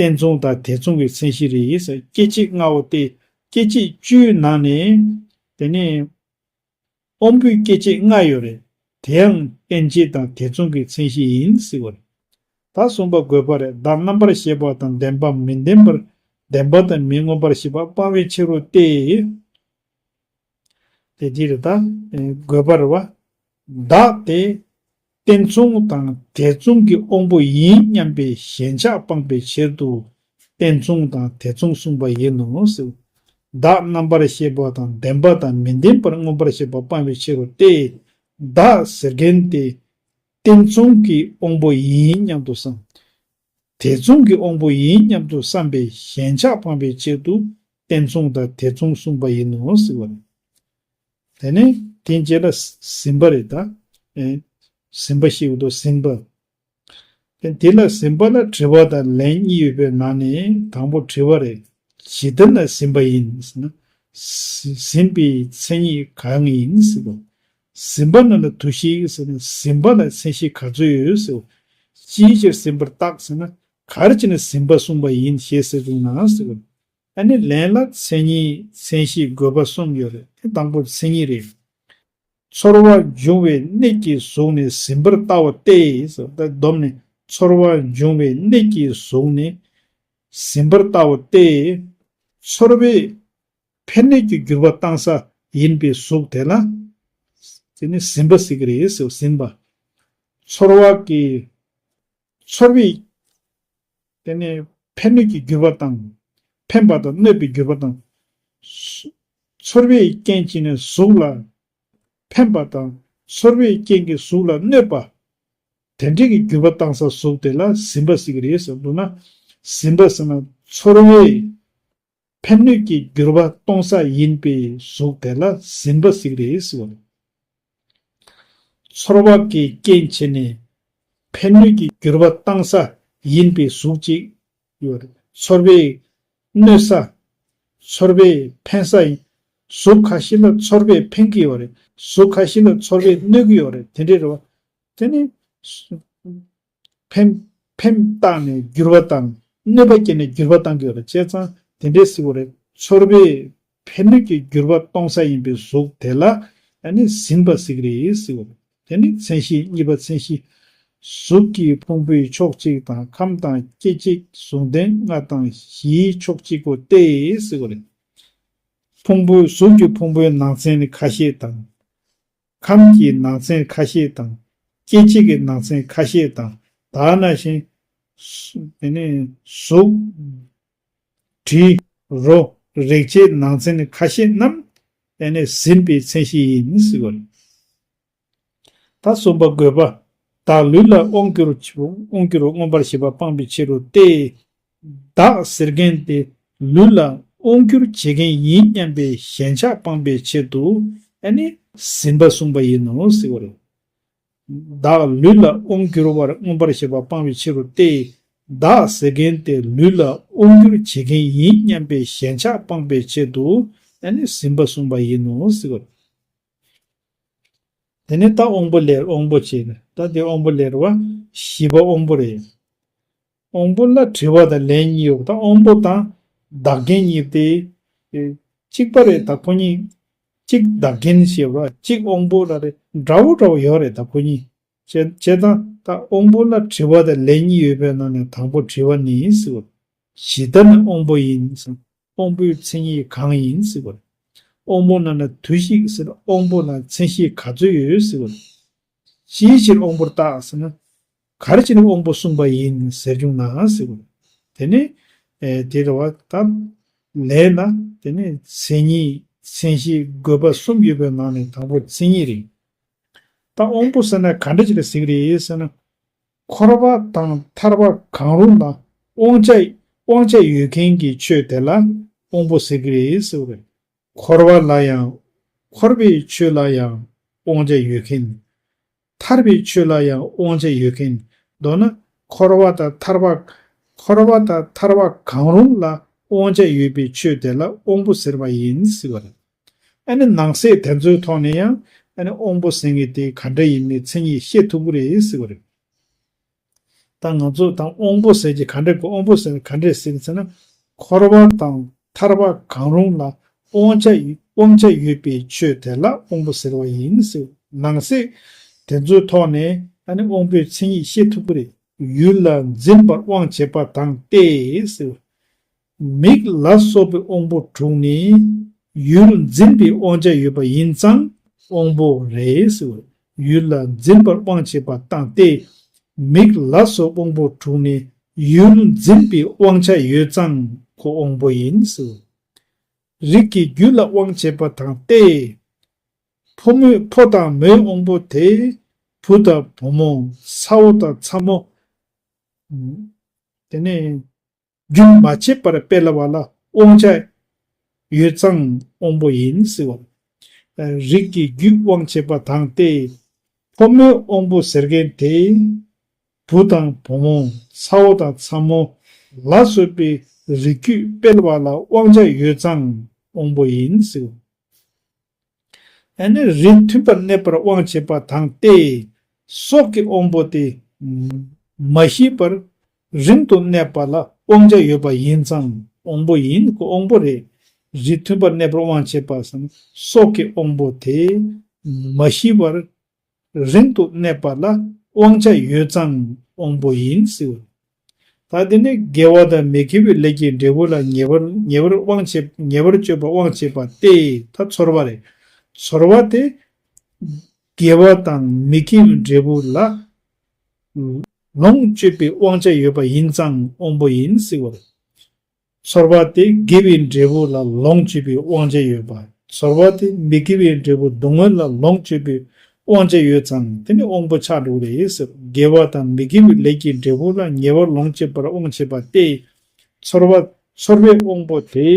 རྟེན་མཚུངས་དང་དེ་མཚུངས་ཀྱི་མཚན་གཞི་རེད་ཟེར། སྐྱེ་མཆེད་ལྔའོ་སྟེ། སྐྱེ་མཆེད་བཅུའི་ནང་ནས། དེ་ནས། དབང་པོའི་སྐྱེ་མཆེད་ལྔ་ཡོད་རེད། དེ་ཡང་རྟེན་བྱེད་དང་དེ་མཚུངས་ཀྱི་མཚན་གཞི་ཡིན་ཟེར་བ་རེད། ད་གསུམ་པ་དགོས་པ་རེད། བདག་རྣམ་པར་ཤེས་པ་དང་ལྡན་པ་མི་ལྡན་པར་ལྡན་པ་དང་མི་མངོན་པར་ཤེས་པ་སྤང་བའི་ཕྱིར་རོ་སྟེ། དེ་འདི་རེད་ད། དགོས་པ་རེད་བ། བདག་དེ་རྟེན་མཚུངས་དང་དེ་མཚུངས་ཀྱི་དབང་པོ་ཡིན་སྙམ་པའི་ཞེན་ཆགས་སྤངས་པའི་ཕྱིར་དུ་རྟེན་མཚུངས་དང་དེ་མཚུངས་གསུངས་པ་ཡིན་ནོ་ཟེར། བདག་རྣམ་པར་ཤེས་པ་དང་ལྡན་པ་དང་མི་ལྡན་པར་མངོན་པར་ཤེས་པ་སྤང་བའི་ཕྱིར་རོ་སྟེ། བདག་ཟེར་མཁན་དེ་རྟེན་མཚུངས་ཀྱི་དབང་པོ་ཡིན་སྙམ་དུ་བསམ། དེ་མཚུངས་ཀྱི་དབང་པོ་ཡིན་སྙམ་དུ་བསམ་པའི་ཞེན་ཆགས་སྤངས་པའི་ཆེད་དུ་རྟེན་མཚུངས་དང་དེ་མཚུངས་གསུངས་པ་ཡིན་ནོ་ཟེར་བ་རེད། དེ་ནས་དེའི་རྗེས་ལ་ཟིན་པ་རེད་ད། ཨེ། ཟིན་པ་ཞེས་འདོད་ཟིན་པ། དེ་ལ་ཟིན་པ་ལ་དྲི་བ་དང་ལན་གཉིས་ཡོད་པའི་ནང་ནས་དང་པོ་དྲི་བ་རེད། ཇི་ལྟར་ན་ཟིན་པ་ཡིན་ཟེར་ན། ཟི- ཟིན་པའི་མཚན་ཉིད་གང་ཡིན་ཟེར་བ། ཟིན་པ་ན་ལ་དུ་ཞིག་ཟེར་ན་ཟིན་པ་ལ་མཚན་གཞི་ག་ཚོད་ཡོད་ཟེར་བ། ཅིའི་ཕྱིར་ཟིན་པར་བརྟག་ཟེར་ན་ག་རེ་བྱས་ན་ཟིན་པ་གསུངས་པ་ཡིན་ཞེས་ཟེར་བྱུང་ན་ཟེར་བ། ཨ་ནི་ལན་ལ་མཚན་ཉིད་མཚན་གཞི་དགོས་པ་གསུམ་ཡོད་རེད། དེ་དང་པོ་མཚན་ཉིད་རེད། ཚོར་བ་འབྱུང་བའི་གནད་ཀྱིས་གཟུགས་ནི་ཟིན་པར་ལྟ་བ་སྟེ། ཟེར་ད་སྡོམ་ནི་ཚོར་བ་འབྱུང་བའི་གནད་ཀྱིས་གཟུགས་ནི་ཟིན་པར་ལྟ་བ་སྟེ། ཚོར་བའི་ཕན་གནོད་ཀྱི་འགྱུར་བ་བཏང་ས་ཡིན་པའི་གཟུགས་དེ་ལ་དེ་ནི་ཟིན་པ་ཟེར་གྱི་རེད་ཟེར་ཟིན་པ། ཚོར་བ་གི་ཚོར་བའི་དེ་ནས་ཕན་གནོད་ཀྱི་འགྱུར་བ་དང་། ཕན་པ་དང་གནོད་པའི་འགྱུར་བ་དང་། ཚོར་བའི་རྐྱེན་གྱིས་ནི་གཟུགས་ལ་ཕན་པ་དང་། ཚོར་བའི་རྐྱེན་གྱིས་གཟུགས་ལ་གནོད་པ། དེ་འདྲའི་གི་འགྱུར་བ་བཏང་ས་གཟུགས་དེ་ལ་ཟིན་པ་ཟེར་གྱི་རེད་ཟེར་འདུག་ན། ཟིན་པ་ཟེར་ན་ཚོར་བའི་ཕན་གནོད་ཀྱི་འགྱུར་བ་གཏོང་ས་ཡིན་པའི་གཟུགས་དེ་ལ་ཟིན་པ་ཟེར་གྱི་རེད་ཟེར་བ་རེད། ཚོར་བ་གི་རྐྱེན་བྱས་ནས་ཕན་གནོད་ཀྱི་འགྱུར་བ་བཏང་ས་ཡིན་པའི་གཟུགས་གཅིག་ཡོད་རེད། ཚོར་བས་གནོད་ས། ཚོར་བས་ཕན་ས་ཡིན། གཟུགས་ཁ་ཤས་ལ་ཚོར་བས་ཕན་གྱི་ཡོད་རེད། གཟུགས་ཁ་ཤས་ལ་ཚོར་བས་གནོད་ཀྱི་ཡོད་རེད། དེ་འདྲའི་རེད་བ། དེ་ནི་ཕན་ཕན་བཏགས་ནས་འགྱུར་བ་དང་། གནོད་པ་བསྐྱལ་ནས་འགྱུར་བ་བཏང་གི་ཡོད་རེད། བྱས་ཙང་དེ་འདྲའི་ཟེར་བ་རེད། ཚོར་བས་ཕན་གནོད་ཀྱི་འགྱུར་བ་གཏོང་ས་ཡིན་པའི་གཟུགས་དེ་ལ་ཨ་ནི་ཟིན་པ་ཟེར་གྱི་རེད་ཟེར་བ་རེད། དེ་ནི་མཚན་གཞི་གཉིས་པ་མཚན་གཞི། གཟུགས་ཀྱི་ཕུང་པོའི་ཕྱོགས་གཅིག་དང་ཁམས་དང་སྐད་ཅིག་གཟུགས་ལྡན་ལྔ་དང་བཞིའི་ཕྱོགས་གཅིག་པོ་སྟེ་ཟེར་བ་རེད། ཕུང་པོའི་གཟུགས་ཀྱི་ཕུང་པོའི་ནང་ཚན་ནི་ཁ་ཤས་དང་། ཁམས་ཀྱི་ནང་ཚན་ཁ་ཤས་དང་། སྐད་ཅིག་གི་ནང་ཚན་ཁ་ཤས་དང་། ད་ནང་བཞིན། དེ་ནས་གཟུགས། དྲི། རོ། རེག་བྱའི་ནང་ཚན་ཁ་ཤས་རྣམས་དེ་ནས་ཟིན་པའི་མཚན་གཞི་ཡིན་ཟེར་བ་རེད། ད་གསུམ་པ་དགོས་པ། བདག་ལུས་ལ་དབང་བསྒྱུར། དབང་བསྒྱུར་མངོན་པར་ཤེས་པ་སྤངས་པའི་ཕྱིར་རོ་སྟེ། བདག་ཟེར་མཁན་དེ་ལུས་ལ་དབང་བསྒྱུར་བྱེད་མཁན་ཡིན་སྙམ་པའི་ཞེན་ཆགས་སྤངས་པའི་ཆེད་དུ་ཨ་ནི་ཟིན་པ་གསུངས་པ་ཡིན་ནོ་ཟེར་བ་རེད། བདག་ལུས་ལ་དབང་བསྒྱུར་བར་མངོན་པར་ཤེས་པ་སྤངས་པའི་ཕྱིར་རོ་སྟེ། བདག་ཟེར་མཁན་དེ་ལུས་ལ་དབང་བསྒྱུར་བྱེད་མཁན་ཡིན་སྙམ་པའི་ཞེན་ཆགས་སྤངས་པའི་ཆེད་དུ་ཨ་ནི་ཟིན་པ་གསུངས་པ་ཡིན་ནོ་ཟེར་བ་རེད། དེ་ནས་ད་དབང་པོ་ལས། དབང་པོ་བྱས་ནས་ད་དེ་དབང་པོ་ལས་པ་བཞི་པ་དབང་པོ་རེད། དབང་པོ་ལ་དྲི་བ་དང་ལན་གཉིས་ཡོད་པ་དང་། དབང་པོ་དང་བདག་རྐྱེན་གཉིས་ཏེ། གཅིག་པ་རེད། ད་ཁོ་གཉིས་གཅིག་བདག་རྐྱེན་ཞེས་པ་གཅིག་དབང་པོ་ལ་རེད། འདྲ་བོ་འདྲ་བོ་ཡོད་རེད། ད་ཁོ་གཉིས། བྱས་བྱས་ཙང་ད་དབང་པོ་ལ་དྲི་བ་དང་ལན་གཉིས་ཡོད་པའི་ནང་ནས་དང་པོ་དྲི་བ་ནི་ཟེར་བ། ཇི་ལྟར་ན་དབང་པོ་ཡིན་ཟེར། དབང་པོའི་མཚན་ཉིད་གང་ཡིན་ཟེར་བ་རེད། དབང་པོ་ན་ན་དུ་ཞིག་ཟེར། དབང་པོ་ལ་མཚན་གཞི་ག་ཚོད་ཡོད་ཟེར་བ་རེད། ཅིའི་ཕྱིར་དབང་པོར་བརྟགས་ཟེར་ན། ག་རེ་བྱས་ནས་དབང་པོ་གསུངས་པ་ཡིན་ཟེར་བྱུང་ན་ཟེར་བ་རེད། དེ་ནས་ཨེ་དེ་རེད་བ། ད་ལན་ལ་དེ་ནས་མཚན་ཉིད་མཚན་གཞི་དགོས་པ་གསུམ་ཡོད་པའི་ནང་ནས་དང་པོ་མཚན་ཉིད་རེད། ད་དབང་པོ་ཟེར་ན་ག་འདྲ་ཅིག་ལ་ཟེར་གི་རེད་ཟེར་ན། འཁོར་བ་དང་ཐར་པ་གང་རུང་ལ་དབང་ཆ་དབང་ཆ་ཡོད་མཁན་གྱི་ཆོས་དེ་ལ་དབང་པོ་ཟེར་གི་རེད་ཟེར་བ་རེད། འཁོར་བ་ལ་ཡང་། འཁོར་བའི་ཆོས་ལ་ཡང་དབང་ཆ་ཡོད་མཁན། ཐར་པའི་ཆོས་ལ་ཡང་དབང་ཆ་ཡོད་མཁན། མདོར་ན་འཁོར་བ་དང་ཐར་པ། འཁོར་བ་དང་ཐར་པ་གང་རུང་ལ་དབང་ཆ་ཡོད་པའི་ཆོས་དེ་ལ་དབང་པོ་ཟེར་བ་ཡིན་ཟེར་བ་རེད། ཨ་ནི་ནང་གསེས་དེ་ཚོའི་ཐོག་ནས་ཡང་ཨ་ནི་དབང་པོ་ཟེར་མཁན་དེ་ག་འདྲ་ཡིན་མིན་མཚན་ཉིད་བཤད་ཐུབ་ཀྱི་རེད་ཟེར་བ་རེད། ད་ང་ཚོ་དང་དབང་པོ་ཟེར་གྱི་ག་འདྲ་གི་དབང་པོ་ཟེར་ག་འདྲ་ཟེར་ཟེར་ན། འཁོར་བ་དང་ཐར་པ་གང་རུང་ལ་དབང་ཆ་ཡོད། དབང་ཆ་ཡོད་པའི་ཆོས་དེ་ལ་དབང་པོ་ཟེར་བ་ཡིན་ཟེར། ནང་གསེས་དེ་ཚོའི་ཐོག་ནས་ཨ་ནི་དབང་པོའི་མཚན་ཉིད་བཤད་ཐུབ་ཀྱི་རེད། ཡུལ་ལ་འཛིན་པར་དབང་བྱེད་པ་དང་སྟེ་ཟེར། མིག་ལ་སོགས་པའི་དབང་པོ་དྲུག་ནི་ཡུལ་འཛིན་པའི་དབང་ཆ་ཡོད་པ་ཡིན་ཙང་དབང་པོ་རེད་ཟེར། ཡུལ་ལ་འཛིན་པར་དབང་བྱེད་པ་དང་སྟེ། མིག་ལ་སོགས་དབང་པོ་དྲུག་ནི་ཡུལ་འཛིན་པའི་དབང་ཆ་ཡོད་ཙང་ཁོ་དབང་པོ་ཡིན་ཟེར། རིགས་ཀྱི་རྒྱུད་ལ་དབང་བྱེད་པ་དང་སྟེ། ཕོ་མོའི། ཕོ་དང་མོའི་དབང་པོ་དེ་བུ་དང་བུ་མོ། ཚ་བོ་དང་ཚ་མོ། དེ་ནས་རྒྱུན་མ་ཆད་པར་སྤེལ་བ་ལ་དབང་ཆ་ཡོད་ཙང་དབང་པོ་ཡིན་ཟེར་བ། རིགས་ཀྱི་རྒྱུད་དབང་བྱེད་པ་དང་སྟེ། ཕོ་མོའི་དབང་པོ་ཟེར་མཁན་དེ། བུ་དང་བུ་མོ། ཚ་བོ་དང་ཚ་མོ་ལ་སོགས་པའི་རིགས་རྒྱུད་སྤེལ་བ་ལ་དབང་ཆ་ཡོད་ཙང་དབང་པོ་ཡིན་ཟེར། ཨ་ནི་རིགས་མཐུན་པར་གནས་པར་དབང་བྱེད་པ་དང་སྟེ། སྲོག་གི་དབང་པོ་དེ་མ་ཤི་བར་རིང་དུ་གནས་པ་ལ་དབང་ཆ་ཡོད་པ་ཡིན་ཙང་དབང་པོ་ཡིན། ཁོ་དབང་པོ་རེད། རིགས་མཐུན་པར་གནས་པར་དབང་བྱེད་པ་སམ། སྲོག་གི་དབང་པོ་དེ་མ་ཤི་བར་རིང་དུ་གནས་པ་ལ་དབང་ཆ་ཡོད་ཙང་དབང་པོ་ཡིན་ཟེར། ད་དེ་ནི་དགེ་བ་དང་མི་དགེ་བའི་ལས་ཀྱི་འབྲས་བུ་ལ་ཉེ་བར་ཉེ་བར་དབང་བྱེད་ཉེ་བར་སྤྱོད་པ་དབང་བྱེད་པ་སྟེ། ད་ཚོར་བ་རེད། ཚོར་བ་དེ་དགེ་བ་དང་མི་དགེ་བའི་འབྲས་བུ་ལ་ལོངས་སྤྱོད་པའི་དབང་ཆ་ཡོད་པ་ཡིན་ཙང་དབང་པོ་ཡིན་ཟེར་བ་རེད། ཚོར་བ་དེ་དགེ་བའི་འབྲས་བུ་ལ་ལོངས་སྤྱོད་པའི་དབང་ཆ་ཡོད་པ། ཚོར་བ་དེ་མི་དགེ་བའི་འབྲས་བུ་སྡུག་བསྔལ་ལ་ལོངས་སྤྱོད་པའི་དབང་ཆ་ཡོད་ཙང་དེ་ནི་དབང་པོ་ཆགས་འགྲོ་གི་རེད་ཟེར། དགེ་བ་དང་མི་དགེ་བའི་ལས་ཀྱི་འབྲས་བུ་ལ་ཉེ་བར་ལོངས་སྤྱོད་པར་དབང་བྱེད་པ་སྟེ། ཚོར་བ་ཚོར་བའི་དབང་པོ་དེ་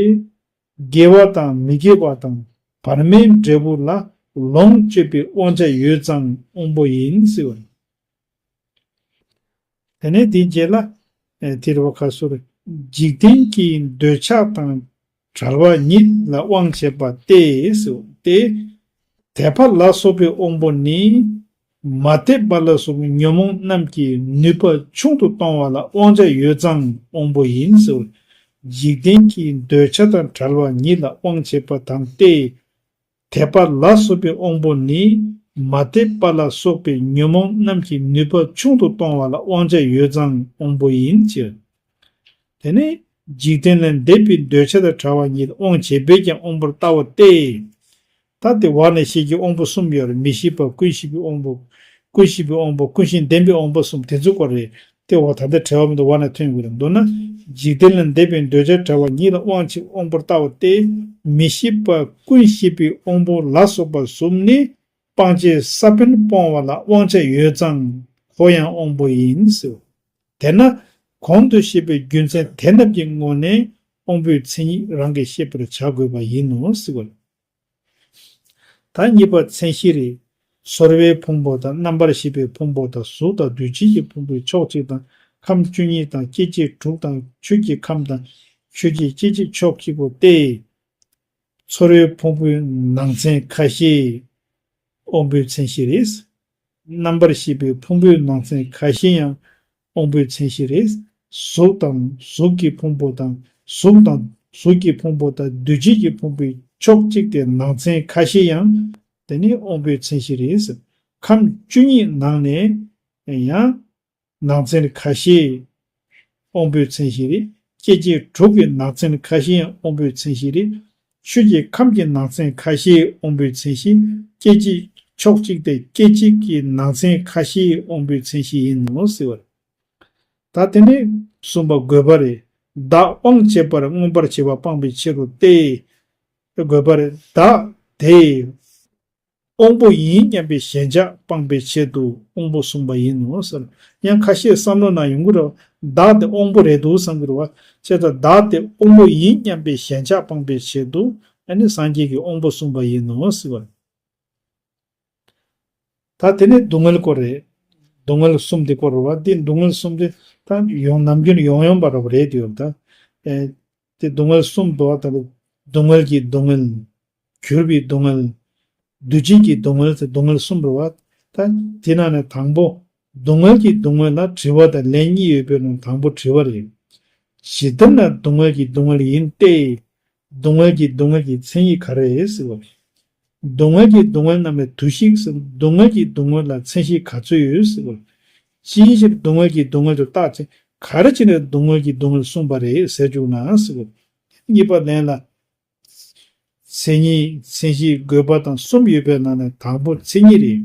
དགེ་བ་དང་མི་དགེ་བ་དང་བར་མའི་འབྲས་བུ་ལ་ལོངས་སྤྱོད་པའི་དབང་ཆ་ཡོད་ཙང་དབང་པོ་ཡིན་ཟེར་བ་རེད། དེ་ནས་དེའི་རྗེས་ལ། ཨེ་དེ་རུ་བ་ཁ་སོར། འཇིག་རྟེན་གྱི་འདོད་ཆགས་དང་བྲལ་བ་ཉིད་ལ་དབང་བྱེད་པ་སྟེ་ཟེར་ཏེ། དད་པ་ལ་སོགས་པའི་དབང་པོ་ནི། མ་དད་པ་ལ་སོགས་པའི་ཉོན་མོངས་རྣམས་ཀྱི་ནུས་པ་ཆུང་དུ་གཏོང་བ་ལ་དབང་ཆ་ཡོད་ཙང་དབང་པོ་ཡིན་ཟེར། འཇིག་རྟེན་གྱི་འདོད་ཆགས་དང་བྲལ་བ་ཉིད་ལ་དབང་བྱེད་པ་དང་སྟེ། དད་པ་ལ་སོགས་པའི་དབང་པོ་ནི། མ་དད་པ་ལ་སོགས་པའི་ཉོན་མོངས་རྣམས་ཀྱི་ནུས་པ་ཆུང་དུ་གཏོང་བ་ལ་དབང་ཆ་ཡོད་ཙང་དབང་པོ་ཡིན་ཅེས། དེ་ནི་འཇིག་རྟེན་ལས་འདས་པའི་འདོད་ཆགས་དང་བྲལ་བ་ཉིད་དབང་བྱེད་པས་ཀྱང་དབང་པོར་ལྟ་བ་སྟེ། ད་དེ་བར་ནས་ཤེས་ཀྱི་དབང་པོ་གསུམ་ཡོད་རེད། མི་ཤིགས་པ་ཀུན་ཤེས་པའི་དབང་པོ། ཀུན་ཤེས་པའི་དབང་པོ། ཀུན་ཤེས་ལྡན་པའི་དབང་པོ་གསུམ་དེ་ཚོའི་སྐོར་རེད། དེ་འོ་ད་ལྟ་བྲལ་བ་མི་འདུག་བར་ན་ཐོན་དགོས་རེད་འདུག་ན། འཇིག་རྟེན་ལས་འདས་པའི་འདོད་ཆགས་བྲལ་བ་ཉིད་ལ་དབང་ཆེ་དབང་པོར་ལྟ་བ་སྟེ། མི་ཤིགས་པ་ཀུན་ཤེས་པའི་དབང་པོ་ལ་སོགས་པ་གསུམ་ནི་སྤང་བྱའི་ས་བོན་སྤོང་བ་ལ་དབང་ཆ་ཡོད་ཙང་ཁོ་ཡང་དབང་པོ་ཡིན་ཟེར། དེས་ན་གོང་དུ་བཤད་པའི་རྒྱུ་མཚན་དེ་རྣམས་ཀྱི་སྔོན་ནས་དབང་པོའི་མཚན་ཉིད་རང་གིས་ཤེས་པར་བྱ་དགོས་པ་ཡིན་ནོ་ཟེར་བ། ད་གཉིས་པ་མཚན་གཞི་རེད། ཚོར་བའི་ཕུང་པོ་དང་རྣམ་པར་ཤེས་པའི་ཕུང་པོ་དང་གཟུགས་དང་འདུ་བྱེད་ཀྱི་ཕུང་པོའི་ཕྱོགས་གཅིག་དང་ཁམས་བཅུ་གཉིས་དང་སྐྱེ་མཆེད་དྲུག་དང་ཆོས་ཀྱི་ཁམས་དང་ཆོས་ཀྱི་སྐྱེ་མཆེད་ཕྱོགས་གཅིག་པོ་སྟེ། ཚོར་བའི་ཕུང་པོའི་ནང་ཚན་ཁ་ཤས་དབང་པོའི་མཚན་གཞི་རེད། རྣམ་པར་ཤེས་པའི་ཕུང་པོའི་ནང་ཚན་ཁ་ཤས་ཡང་དབང་པོའི་མཚན་གཞི་རེད། གཟུགས་དང་གཟུགས་ཀྱི་ཕུང་པོ་དང་གཟུགས་དང་གཟུགས་ཀྱི་ཕུང་པོ་དང་འདུ་བྱེད་ཀྱི་ཕུང་པོའི་ཕྱོགས་གཅིག་སྟེ་ནང་ཚན་ཁ་ཤས་ཡང་དེ་ནི་དབང་པོའི་མཚན་གཞི་རེད། ཁམས་བཅུ་གཉིས་ནང་ནས་ཡང་ནང་ཚན་ཁ་ཤས་དབང་པོའི་མཚན་གཞི་རེད། སྐྱེ་མཆེད་དྲུག་གི་ནང་ཚན་ཁ་ཤས་ཡང་དབང་པོའི་མཚན་གཞི་རེད། ཆོས་ཀྱི་ཁམས་ཀྱི་ནང་ཚན་ཁ་ཤས་དབང་པོའི་མཚན་གཞི། སྐྱེ་མཆེད་ཕྱོགས་གཅིག་སྟེ་སྐྱེ་མཆེད་ཀྱི་ནང་ཚན་ཁ་ཤས་དབང་པོའི་མཚན་གཞི་ཡིན་ནོ་ཟེར་བ་རེད། ད་དེ་ནས་གསུམ་པ་དགོས་པ་རེད། བདག་དབང་བྱེད་པར་མངོན་པར་བྱེད་པ་སྤངས་པའི་ཕྱིར་རོ་སྟེ། དགོས་པ་རེད། བདག་དེ་དབང་པོ་ཡིན་སྙམ་པའི་ཞེན་ཆགས་སྤངས་པའི་ཆེད་དུ་དབང་པོ་གསུངས་པ་ཡིན་ནོ་ཟེར། ཡང་ཁ་ཤས་བསམ་བློ་ནང་ཡོང་གི་རེད། བདག་དེ་དབང་པོ་རེད་འདུག་བསམ་གྱི་རེད་བ། བྱས་ཙང་བདག་དེ་དབང་པོ་ཡིན་སྙམ་པའི་ཞེན་ཆགས་སྤངས་པའི་ཆེད་དུ་ཨ་ནི་སངས་རྒྱས་ཀྱི་དབང་པོ་གསུངས་པ་ཡིན་ནོ་ཟེར་བ། ད་དེ་ནས་སྡུག་བསྔལ་སྐོར་རེད། སྡུག་བསྔལ་གསུམ་དེ་སྐོར་རེད་བ། འདི་སྡུག་བསྔལ་གསུམ་དེ་ད་ཡོང་ནམ་རྒྱུན་ཡོང་ཡོང་པ་རེད་བ་རེད་དེ་ཡོད་ད། ཨེ། དེ་སྡུག་བསྔལ་གསུམ་འདུག་བ། ད་སྡུག་བསྔལ་གྱི་སྡུག་བསྔལ། གྱུར་པའི་སྡུག་བསྔལ། འདུ་བྱེད་ཀྱི་སྡུག་བསྔལ་ཟེར་སྡུག་བསྔལ་གསུམ་རེད་བ། ད་དེ་ནང་ནས་དང་པོ་སྡུག་བསྔལ་གྱི་སྡུག་བསྔལ་ལ་དྲི་བ་དང་ལན་གཉིས་ཡོད་པའི་ནང་དང་པོ་དྲི་བ་རེད། ཇི་ལྟར་ན་སྡུག་བསྔལ་གྱི་སྡུག་བསྔལ་ཡིན་ཏེ། སྡུག་བསྔལ་གྱི་སྡུག་བསྔལ་གྱི་མཚན་ཉིད་ག་རེ་རེད་ཟེར་བ། སྡུག་བསྔལ་གྱི་སྡུག་བསྔལ་རྣམས་ལས་དུ་ཞིག་ཟེར། སྡུག་བསྔལ་གྱི་སྡུག་བསྔལ་ལ་མཚན་གཞི་ག་ཚོད་ཡོད་ཟེར་བ། ཅིའི་ཕྱིར་སྡུག་བསྔལ་གྱི་སྡུག་བསྔལ་དུ་བཏགས་ཚེ་ག་རེ་བྱས་ནས་སྡུག་བསྔལ་གྱི་སྡུག་བསྔལ་གསུངས་པ་རེད་ཟེར་བཅུག་ན་ཟེར་བ། གཉིས་པ་ལན་ལ། མཚན་ཉིད་མཚན་གཞི་དགོས་པ་དང་གསུམ་ཡོད་པའི་ནང་ནས་དང་པོ་མཚན་ཉིད་རེད།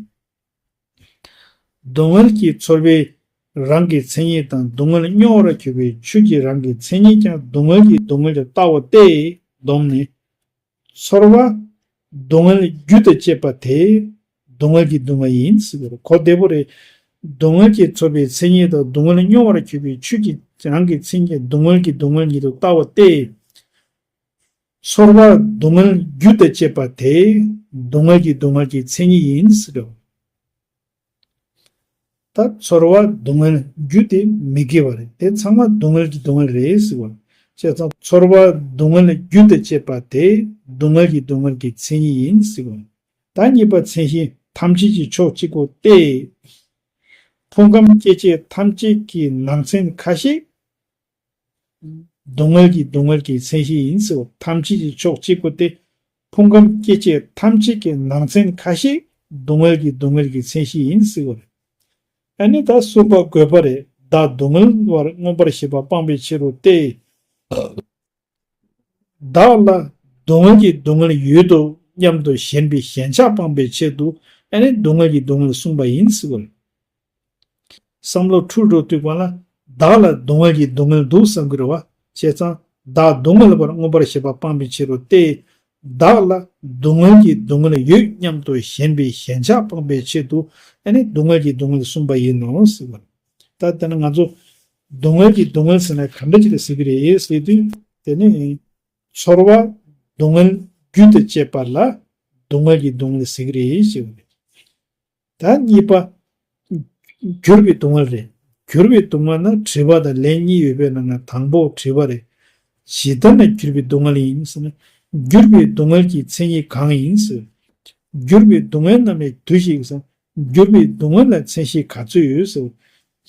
སྡུག་བསྔལ་གྱི་ཚོར་བའི་རང་གི་མཚན་ཉིད་དང་སྡུག་བསྔལ་མྱོང་བར་གྱུར་པའི་ཆོས་ཀྱི་རང་གི་མཚན་ཉིད་ཀྱང་སྡུག་བསྔལ་གྱི་སྡུག་བསྔལ་དུ་བཏགས་པ་སྟེ། སྡོམ་ནི། ཚོར་བ་སྡུག་བསྔལ་རྒྱུ་དང་བཅས་པ་དེ་སྡུག་བསྔལ་གྱི་སྡུག་བསྔལ་ཡིན་ཟེར་བ་རེད། གོ་བདེ་པོ་རེད། སྡུག་བསྔལ་གྱི་ཚོར་བའི་མཚན་ཉིད་དང་སྡུག་བསྔལ་མྱོང་བར་གྱུར་པའི་ཆོས་ཀྱི་ རང་གི་མཚན་ཉིད་སྡུག་བསྔལ་གྱི་སྡུག་བསྔལ་ཉིད་དུ་ལྟ་བ་སྟེ། ཚོར་བ་སྡུག་བསྔལ་རྒྱུ་དང་བཅས་པ་དེ་སྡུག་བསྔལ་གྱི་སྡུག་བསྔལ་གྱི་མཚན་ཉིད་ཡིན་ཟེར་རོ། ད་ཚོར་བ་སྡུག་བསྔལ་རྒྱུ་དེ་མི་དགེ་བ་རེད། དེ་ཚང་མ་སྡུག་བསྔལ་གྱི་སྡུག་བསྔལ་རེད་ཟེར་བ། བྱས་ཙང་ཚོར་བ་སྡུག་བསྔལ་རྒྱུ་དང་བཅས་པ་དེ་སྡུག་བསྔལ་གྱི་སྡུག་བསྔལ་གྱི་མཚན་ཉིད་ཡིན་ཟེར་བ། ད་གཉིས་པ་མཚན་གཞི་ཐམས་ཅད་ཀྱི་ཕྱོགས་གཅིག་པོ་སྟེ། ཕུང་ཁམས་སྐྱེ་མཆེད་ཐམས་ཅད་ཀྱི་ནང་ཚན་ཁ་ཤས། སྡུག་བསྔལ་གྱི་སྡུག་བསྔལ་གྱི་མཚན་གཞི་ཡིན་ཟེར་བ། ཐམས་ཅད་ཀྱི་ཕྱོགས་གཅིག་པོ་སྟེ། ཕུང་ཁམས་སྐྱེ་མཆེད་ཐམས་ཅད་ཀྱི་ནང་ཚན་ཁ་ཤས་སྡུག་བསྔལ་གྱི་སྡུག་བསྔལ་གྱི་མཚན་གཞི་ཡིན་ཟེར་བ་རེད། ཨ་ནི་ད་གསུམ་པ་དགོས་པ་རེད། བདག་སྡུག་བསྔལ་བར་མངོན་པར་ཞེན་པ་སྤངས་པའི་ཕྱིར་རོ་སྟེ། བདག་ལ་སྡུག་བསྔལ་གྱི་སྡུག་བསྔལ་ཡོད་དོ་སྙམ་དུ་ཞེན་པའི་ཞེན་ཆགས་སྤངས་པའི་ཆེད་དུ་ཨ་ནི་སྡུག་བསྔལ་གྱི་སྡུག་བསྔལ་གསུངས་པ་ཡིན་ཟེར་བ་རེད། བསམ་བློ་འཁྲུག་འགྲོ་དུས་སྒང་ལ་བདག་ལ་སྡུག་བསྔལ་གྱི་སྡུག་བསྔལ་འདུག་བསམ་གྱི་རེད་བ། བྱས་ཙང་བདག་སྡུག་བསྔལ་བར་མངོན་པར་ཞེན་པ་སྤངས་པའི་ཕྱིར་རོ་སྟེ། བདག་ལ་སྡུག་བསྔལ་གྱི་སྡུག་བསྔལ་ཡོད་སྙམ་དུ་ཞེན་པའི་ཞེན་ཆགས་སྤངས་པའི་ཆེད་དུ་ཨ་ནི་སྡུག་བསྔལ་གྱི་སྡུག་བསྔལ་གསུངས་པ་ཡིན་ནོ་ཟེར་བ། ད་དེ་ནི་ང་ཚོ་སྡུག་བསྔལ་གྱི་སྡུག་བསྔལ་ཟེར་ན་ག་འདྲ་ཅིག་ལ་ཟེར་གྱི་རེད་ཟེར་དུས། དེ་ནི་ཚོར་བ་སྡུག་བསྔལ་རྒྱུ་དང་བཅས་པ་ལ་སྡུག་བསྔལ་གྱི་སྡུག་བསྔལ་ཟེར་གྱི་རེད་ཞེས་པ་རེད། ད་གཉིས་པ། གྱུར་པའི་སྡུག་བསྔལ་རེད། གྱུར་པའི་སྡུག་བསྔལ་ནི་དྲི་བ་དང་ལན་གཉིས་ཡོད་པའི་ནང་ན་དང་པོ་དྲི་བ་རེད། ཇི་ལྟར་ན་གྱུར་པའི་སྡུག་བསྔལ་ཡིན་ཟེར་ན། གྱུར་པའི་སྡུག་བསྔལ་གྱི་མཚན་ཉིད་གང་ཡིན་ཟེར། གྱུར་པའི་སྡུག་བསྔལ་རྣམས་ལས་དུ་ཞིག་ཟེར། གྱུར་པའི་སྡུག་བསྔལ་ལ་མཚན་གཞི་ག་ཚོད་ཡོད་ཟེར།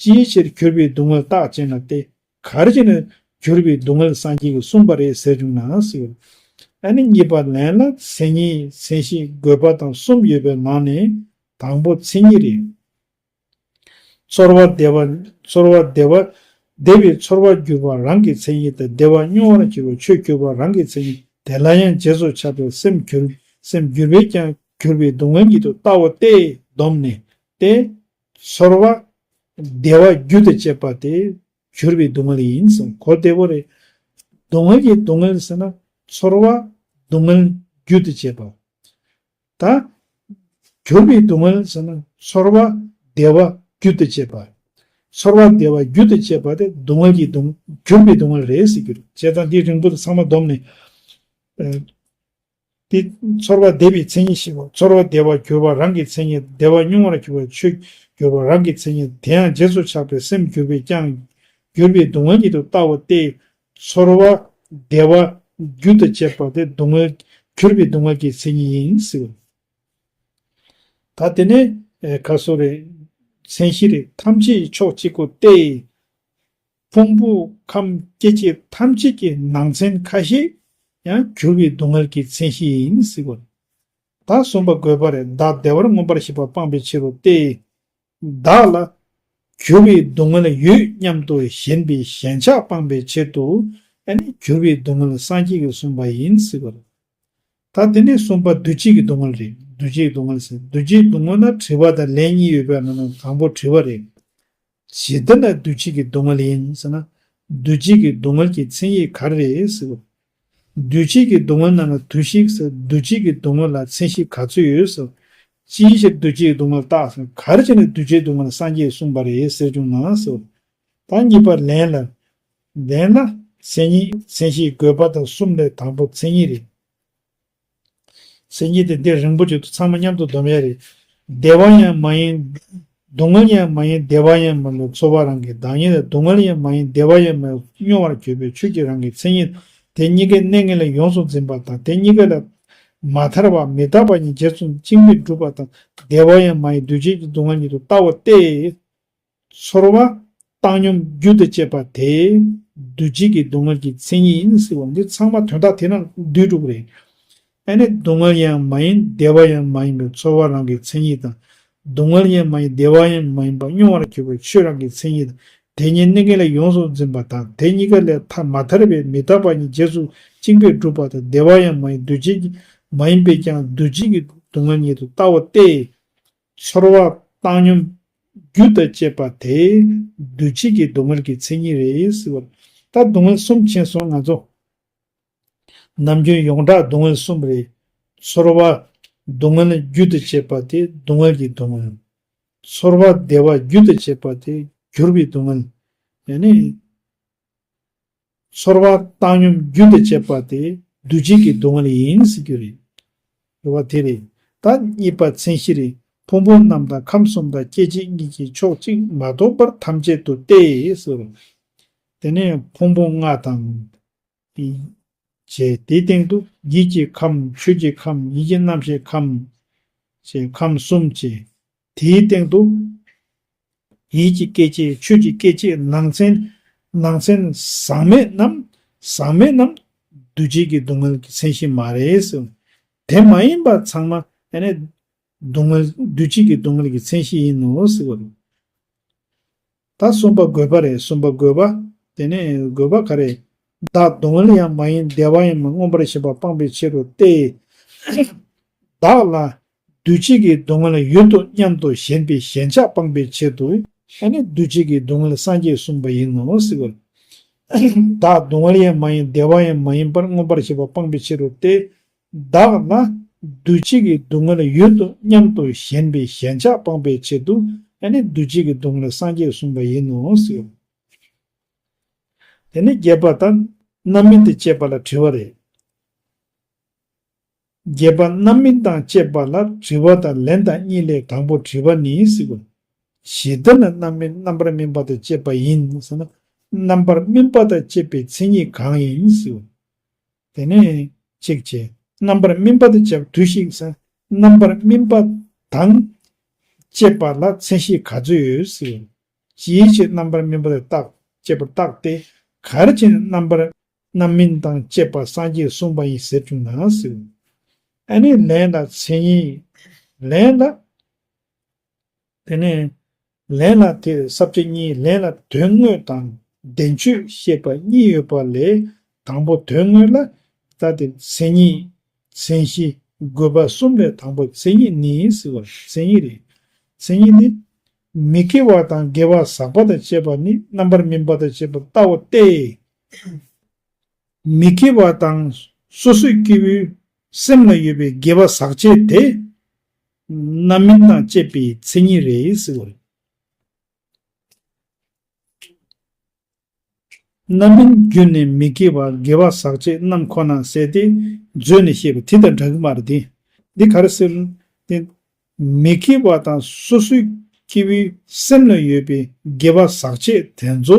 ཅིའི་ཕྱིར་གྱུར་པའི་སྡུག་བསྔལ་རྟག་ཅེ་ན་སྟེ། ག་རེ་བྱས་ནས་གྱུར་པའི་སྡུག་བསྔལ་སངས་རྒྱས་ཀྱིས་གསུངས་པ་རེད་ཟེར་བྱུང་ན་ཟེར། ཨ་ནི་གཉིས་པ་ལན་ལ་མཚན་ཉིད་མཚན་གཞི་དགོས་པ་དང་གསུམ་ཡོད་པའི་ནང་ནས་དང་པོ་མཚན་ཉིད་རེད། ཚོར་བ་བདེ་བ། ཚོར་བ་བདེ་བ། བདེ་བའི་ཚོར་བར་གྱུར་པ་རང་གི་མཚན་ཉིད་དང་། བདེ་བ་མྱོང་བར་གྱུར་པའི་ཆོས་གྱུར་པ་རང་གི་མཚན་ཉིད། དེ་ལ་ཡང་རྗེས་སུ་ཆགས་པའི་སེམས་གྱུར། སེམས་གྱུར་པས་ཀྱང་གྱུར་པའི་སྡུག་བསྔལ་ཉིད་དུ་ལྟ་བ་སྟེ་བསྡོམས་ནས་ཏེ། ཚོར་བ་བདེ་བ་རྒྱུ་དང་བཅས་པ་དེ་གྱུར་པའི་སྡུག་བསྔལ་ཡིན་གསུངས། གོ་བདེ་པོ་རེད། སྡུག་བསྔལ་གྱི་སྡུག་བསྔལ་ཟེར་ན་ཚོར་བ་སྡུག་བསྔལ་རྒྱུ་དང་བཅས་པ། ད་གྱུར་པའི་སྡུག་བསྔལ་ཟེར་ན་ཚོར་བ་བདེ་བ་རྒྱུ་དང་བཅས་པ། ཚོར་བ་བདེ་བ་རྒྱུ་དང་བཅས་པ་དེ་སྡུག་བསྔལ་གྱི་སྡུག་གྱུར་པའི་སྡུག་བསྔལ་རེད་ཟེར་གྱི་རེད། བྱས་ཙང་འདི་རིང་པོ་དེ་ཚང་མ་བསྡོམས་ནས། ཨ། དེ་ཚོར་བ་བདེ་བའི་མཚན་ཉིད་ཞེས་པ། ཚོར་བ་བདེ་བར་གྱུར་པ་རང་གི་མཚན་ཉིད། བདེ་བ་མྱོང་བར་གྱུར་པའི་ཆོས་གྱུར་པ་རང་གི་མཚན་ཉིད། དེ་ཡང་རྗེས་སུ་ཆགས་པའི་སེམས་གྱུར་པས་ཀྱང་གྱུར་པའི་སྡུག་བསྔལ་ཉིད་དུ་ལྟ་བ་སྟེ། ཚོར་བ་བདེ་བ་རྒྱུ་དང་བཅས་པ་དེ་སྡུག་བསྔལ་གྱུར་པའི་སྡུག་བསྔལ་གྱི་མཚན་ཉིད་ཡིན་ཟེར། ད་དེ་ནས་ཨེ་ག་སོ་རེད། མཚན་གཞི་རེད། ཐམས་ཅད་ཕྱོགས་གཅིག་པོ་སྟེ། ཕུང་པོ་ཁམས་སྐྱེ་མཆེད་ཐམས་ཅད་ཀྱི་ནང་ཚན་ཁ་ཤས་ཡང་གྱུར་པའི་སྡུག་བསྔལ་གྱི་མཚན་གཞི་ཡིན་ཟེར་བ། ད་གསུམ་པ་དགོས་པ་རེད། བདག་བདེ་བར་མངོན་པར་ཞེན་པ་སྤངས་པའི་ཕྱིར་རོ་སྟེ། བདག་ལ་གྱུར་པའི་སྡུག་བསྔལ་ཡོད་སྙམ་དུ་ཞེན་པའི་ཞེན་ཆགས་སྤངས་པའི་ཕྱིར་དུ་ཨ་ནི་གྱུར་པའི་སྡུག་བསྔལ་སངས་རྒྱས་ཀྱིས་གསུངས་པ་ཡིན་ཟེར་བ་རེད། ད་དེ་ནས་གསུམ་པ་འདུ་བྱེད་ཀྱི་སྡུག་བསྔལ་རེད། འདུ་བྱེད་ཀྱི་སྡུག་བསྔལ་ཟེར། འདུ་བྱེད་སྡུག་བསྔལ་ན་དྲི་བ་དང་ལན་གཉིས་ཡོད་པའི་ནང་ནས་དང་པོ་དྲི་བ་རེད། ཇི་ལྟར་ན་འདུ་བྱེད་ཀྱི་སྡུག་བསྔལ་ཡིན་ཟེར་ན། འདུ་བྱེད་ཀྱི་སྡུག་བསྔལ་གྱི་མཚན་ཉིད་ག་རེ་རེད་ཟེར་བ། འདུ་བྱེད་ཀྱི་སྡུག་བསྔལ་རྣམས་ལ་དུ་ཞིག་ཟེར། འདུ་བྱེད་ཀྱི་སྡུག་བསྔལ་ལ་མཚན་གཞི་ག་ཚོད་ཡོད་ཟེར། ཅིའི་ཕྱིར་འདུ་བྱེད་ཀྱི་སྡུག་བསྔལ་རྟག་ཟེར། ག་རེ་བྱས་ནས་འདུ་བྱེད་སྡུག་བསྔལ་སངས་རྒྱས་གསུངས་པ་རེད་ཟེར་བྱུང་ན་ཟེར། ད་གཉིས་པ་ལན་ལ། ལན་ལ་མཚན་ཉིད་མཚན་གཞི་དགོས་པ་དང་གསུམ་ལས་དང་པོ་མཚན་ཉིད་རེད། མཚན་ཉིད་དེ་འདིར་རིང་པོ་ཅིག་ཏུ་ཚང་མ་མཉམ་དུ་སྡོམ་ཡ་རེད། བདེ་བ་ཡང་མ་ཡིན། སྡུག་བསྔལ་ཡང་མ་ཡིན། བདེ་བ་ཡང་མ་ཡིན་པའི་ཚོར་བ་རང་གི་བདག་ཉིད་དང་། སྡུག་བསྔལ་ཡང་མ་ཡིན། བདེ་བ་ཡང་མ་ཡིན་པའི་མྱོང་བར་གྱུར་པའི་ཆོས་ཀྱི་རང་གི་མཚན་ཉིད། དེ་གཉིས་ཀའི་གནས་ངན་ལས་ཡོངས་སུ་འཛིན་པ་དང་། དེ་གཉིས་ཀ་ལས་མ་ཐར་བ་མི་རྟག་པ་ཉིད་རྗེས་སུ་བཅིངས་པས་གྲུབ་པ་དང་། བདེ་བ་ཡང་མ་ཡིན་འདུ་བྱེད་ཀྱི་སྡུག་བསྔལ་ཉིད་དུ་ལྟ་བ་སྟེ། ཚོར་བ་བཏང་སྙོམས་རྒྱུ་དང་བཅས་པ་དེ་འདུ་བྱེད་ཀྱི་སྡུག་བསྔལ་གྱི་མཚན་ཉིད་ཡིན་ཟེར་བ་འདི་ཚང་མ་དོན་དག་དེ་ནང་འདུས་འགྲོ་གི་རེད། ཨ་ནི་སྡུག་བསྔལ་ཡང་མ་ཡིན། བདེ་བ་ཡང་མ་ཡིན་པའི་ཚོར་བ་རང་གི་མཚན་ཉིད་དང་། སྡུག་བསྔལ་ཡང་མ་ཡིན། བདེ་བ་ཡང་མ་ཡིན་པ་མྱོང་བར་གྱུར་པའི་ཆོས་རང་གི་མཚན་ཉིད་དང་། དེ་གཉིས་གནས་ངན་ལས་ཡོངས་སུ་འཛིན་པ་དང་། དེ་གཉིས་ཀ་ལས་ཐར་མ་ཐར་བའི་མི་རྟག་པ་ཉིད་རྗེས་སུ་བཅིངས་པས་གྲུབ་པ་དང་། བདེ་བ་ཡང་མ་ཡིན། འདུ་བྱེད་མ་ཡིན་པས་ཀྱང་འདུ་བྱེད་ཀྱི་སྡུག་བསྔལ་ཉིད་དུ་ལྟ་བ་སྟེ། ཚོར་བ་བཏང་སྙོམས་རྒྱུ་དང་བཅས་པ་དེ་འདུ་བྱེད་ཀྱི་སྡུག་བསྔལ་གྱི་མཚན་ཉིད་རེད་ཟེར་བ། ད་སྡུག་བསྔལ་གསུམ་མཁྱེན་སོང་ང་ཚོ། ནམ་རྒྱུན་ཡོངས་གྲགས་སྡུག་བསྔལ་གསུམ་རེད། ཚོར་བ་སྡུག་བསྔལ་རྒྱུ་དང་བཅས་པ་དེ་སྡུག་བསྔལ་གྱི་སྡུག་བསྔལ། ཚོར་བ་བདེ་བ་རྒྱུ་དང་བཅས་པ་དེ་གྱུར་པའི་སྡུག་བསྔལ། ཡང་ན་ ཚོར་བ་བཏང་སྙོམས་རྒྱུན་དུ་བྱེད་པ་དེ་འདུ་བྱེད་ཀྱི་སྡུག་བསྔལ་ཡིན་ཟེར་རྒྱུ་རེད། རེད་བ། དེ་རེད། ད་གཉིས་པ་མཚན་གཞི་རེད། ཕུང་པོ་རྣམས་དང་ཁམས་གསུམ་དང་སྐྱེ་མཆེད་གཉིས་ཀྱི་ཕྱོགས་གཅིག་མ་གཏོགས་པར་ཐམས་ཅད་དུ་སྟེ་ཟེར། དེ་ནས་ཕུང་པོ་ལྔ་དང་། བྱས། དེའི་སྟེང་དུ་ཡིད་ཀྱི་ཁམས། ཆོས་ཀྱི་ཁམས། ཡིད་ཀྱི་རྣམ་ཤེས་ཁམས། བྱས། ཁམས་གསུམ་བྱས། དེའི་སྟེང་དུ་ཡིད་ཀྱི་སྐྱེ་མཆེད། ཆོས་ཀྱི་སྐྱེ་མཆེད། ནང་ཚན། ནང་ཚན་ཟག་མེད་རྣམས། ཟག་མེད་རྣམས་འདུ་བྱེད་ཀྱི་སྡུག་བསྔལ་གྱི་མཚན་གཞི་མ་རེད་ཟེར། དེ་མ་ཡིན་པ་ཚང་མ་ཨ་ནི་སྡུག་བསྔལ། འདུ་བྱེད་ཀྱི་སྡུག་བསྔལ་གྱི་མཚན་གཞི་ཡིན་ནོ་ཟེར་བ་རེད། ད་གསུམ་པ་དགོས་པ་རེད། གསུམ་པ་དགོས་པ། དེ་ནས་དགོས་པ་ག་རེ། བདག་སྡུག་བསྔལ་ཡང་མ་ཡིན། བདེ་བ་ཡང་མ་ཡིན། མངོན་པར་ཞེན་པ་སྤངས་པའི་ཕྱིར་རོ་སྟེ། བདག་ལ་འདུ་བྱེད་ཀྱི་སྡུག་བསྔལ་ཡོད་དོ་སྙམ་དུ་ཞེན་པའི་ཞེན་ཆགས་སྤངས་པའི་ཕྱིར་དུ་ཨ་ནི་འདུ་བྱེད་ཀྱི་སྡུག་བསྔལ་སངས་རྒྱས་གསུངས་པ་ཡིན་ནོ་ཟེར་བ། བདག་སྡུག་བསྔལ་ཡང་མ་ཡིན། བདེ་བ་ཡང་མ་ཡིན་པར་མངོན་པར་ཞེན་པ་སྤངས་པའི་ཕྱིར་རོ་སྟེ། བདག་ལ་འདུ་བྱེད་ཀྱི་སྡུག་བསྔལ་ཡོད་དོ་སྙམ་དུ་ཞེན་པའི་ཞེན་ཆགས་སྤངས་པའི་ཆེད་དུ་ཨ་ནི་འདུ་བྱེད་ཀྱི་སྡུག་བསྔལ་སངས་རྒྱས་གསུངས་པ་ཡིན་ནོ་ཟེར། དེ་ནི་རྒྱས་པ་དང་རྣམ་སྨིན་དུ་བཅད་པ་ལ་དྲི་བ་རེད། རྒྱས་པ་རྣམ་སྨིན་དང་བཅད་པ་ལ་དྲི་བ་དང་ལན་དང་གཉིས་ལས། དང་པོ་དྲི་བ་ནི་ཟེར་གོ། ཇི་ལྟར་ན་རྣམ་སྨིན་རྣམ་པར་སྨིན་པ་དང་བཅད་པ་ཡིན་ཟེར་ན། རྣམ་པར་སྨིན་པ་དང་བཅད་པའི་མཚན་ཉིད་གང་ཡིན་ཟེར་གོ། དེ་ནས་གཅིག་བྱས། རྣམ་པར་སྨིན་པ་དང་བཅས་པ་དུས་ཤིག་ཟེར། རྣམ་པར་སྨིན་པ་དང་བཅས་པ་ལ་མཚན་གཞི་ག་ཚོད་ཡོད་ཟེར། ཅིའི་ཕྱིར་རྣམ་པར་སྨིན་པ་དང་བཅས་པར་བརྟགས་ཏེ། ག་རེ་བྱས་ནས་རྣམ་པར་རྣམ་སྨིན་དང་བཅས་པ་སངས་རྒྱས་གསུངས་པ་ཡིན་ཟེར་བྱུང་ན་ཟེར། ཨ་ནི་ལན་ལ་མཚན་ཉིད། ལན་ལ། དེ་ནས་ལན་ལ་དེ་ས་བཅད་གཉིས། ལན་ལ་དོན་དངོས་དང་བདེན་བརྗོད་ཞེས་པ་གཉིས་ཡོད་པ་ལས། དང་པོ་དོན་དངོས་ལ་ད་དེ་མཚན་ཉིད། མཚན་གཞི། དགོས་པ་གསུམ་ལས། དང་པོ་མཚན་ཉིད་ནི་ཟེར་བ། མཚན་ཉིད་རེད། མཚན་ཉིད་ནི། མི་དགེ་བ་དང་དགེ་བ་ཟག་པ་དང་བཅས་པ་ནི་རྣམ་པར་སྨིན་པ་དང་བཅས་པར་བལྟའོ་སྟེ། མི་དགེ་བ་དང་སོ་སོའི་སྐྱེ་བོའི་སེམས་ལ་ཡོད་པའི་དགེ་བ་ཟག་བཅས་དེ། རྣམ་སྨིན་དང་བཅས་པའི་མཚན་ཉིད་རེད་ཟེར་བ་རེད། རྣམ་སྨིན་བརྒྱུད་ནས་མི་དགེ་བ་དགེ་བ་ཟག་བཅས་རྣམས་ཁོ་ན་ཟེར་ཏེ་མཛོད་ནས་བཤད་པ་དེ་དང་འདྲ་གི་མ་རེད་དེ། འདི་ག་རེ་ཟེར། དེ། མི་དགེ་བ་དང་སོ་སོའི་སྐྱེ་བོའི་སེམས་ལ་ཡོད་པའི་དགེ་བ་ཟག་བཅས་དེ་ཚོ་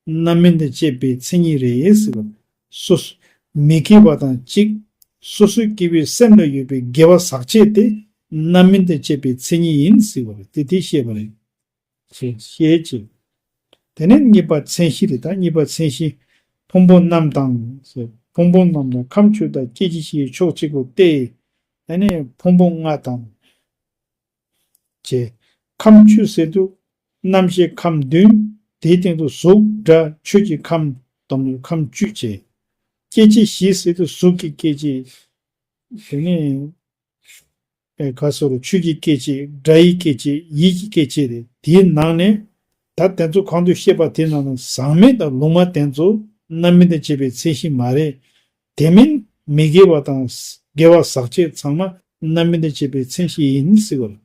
རྣམ་སྨིན་དང་བཅས་པའི་མཚན་ཉིད་རེད་ཟེར་བ། སོ་སོ། མི་དགེ་བ་དང་གཅིག་སོ་སོའི་སྐྱེ་བོའི་སེམས་ལ་ཡོད་པའི་དགེ་བ་ཟག་བཅས་དེ་རྣམ་སྨིན་དང་བཅས་པའི་མཚན་ཉིད་ཡིན་ཟེར་བ་རེད་དེ། དེ་བཤད་པ་རེད། ཞེས་བཤད་ཅིང་། དེ་ནས་གཉིས་པ་མཚན་གཞི་རེད། ད་གཉིས་པ་མཚན་གཞི། ཕུང་པོ་རྣམས་དང་། ཕུང་པོ་རྣམས་དང་ཁམས་ཆོས་དང་སྐྱེ་མཆེད་བཞིའི་ཕྱོགས་གཅིག་པུ་སྟེ། དེ་ནས་ཕུང་པོ་ལྔ་དང་། བྱས། ཁམས་ཆོས་ཟེར་དུས་རྣམ་ཤེས་ཁམས་བདུན། དེའི་སྟེང་དུ་གཟུགས་སྒྲ་ཆོས་ཀྱི་ཁམས་དང་ཁམས་བཅུ་བྱས། སྐྱེ་མཆེད་བཞི་ཟེར་དུས་གཟུགས་ཀྱི་སྐྱེ་མཆེད། དེ་ནས། ཨེ་ག་སོ་རུ་ཆོས་ཀྱི་སྐྱེ་མཆེད། སྒྲ་ཡི་སྐྱེ་མཆེད། ཡིད་ཀྱི་སྐྱེ་མཆེད་རེད། དེའི་ནང་ནས་ད་དེ་ཚོ་གང་དུ་བཤད་པ་དེའི་ནང་ནས་ཟག་མེད་དང་ལུང་མ་དེ་ཚོ་རྣམ་སྨིན་དང་བཅས་པའི་མཚན་གཞི་མ་རེད། དེ་མིན་མི་དགེ་བ་དང་དགེ་བ་ཟག་བཅས་ཚང་མ་རྣམ་སྨིན་དང་བཅས་པའི་མཚན་གཞི་ཡིན་ཟེར་བ་རེད།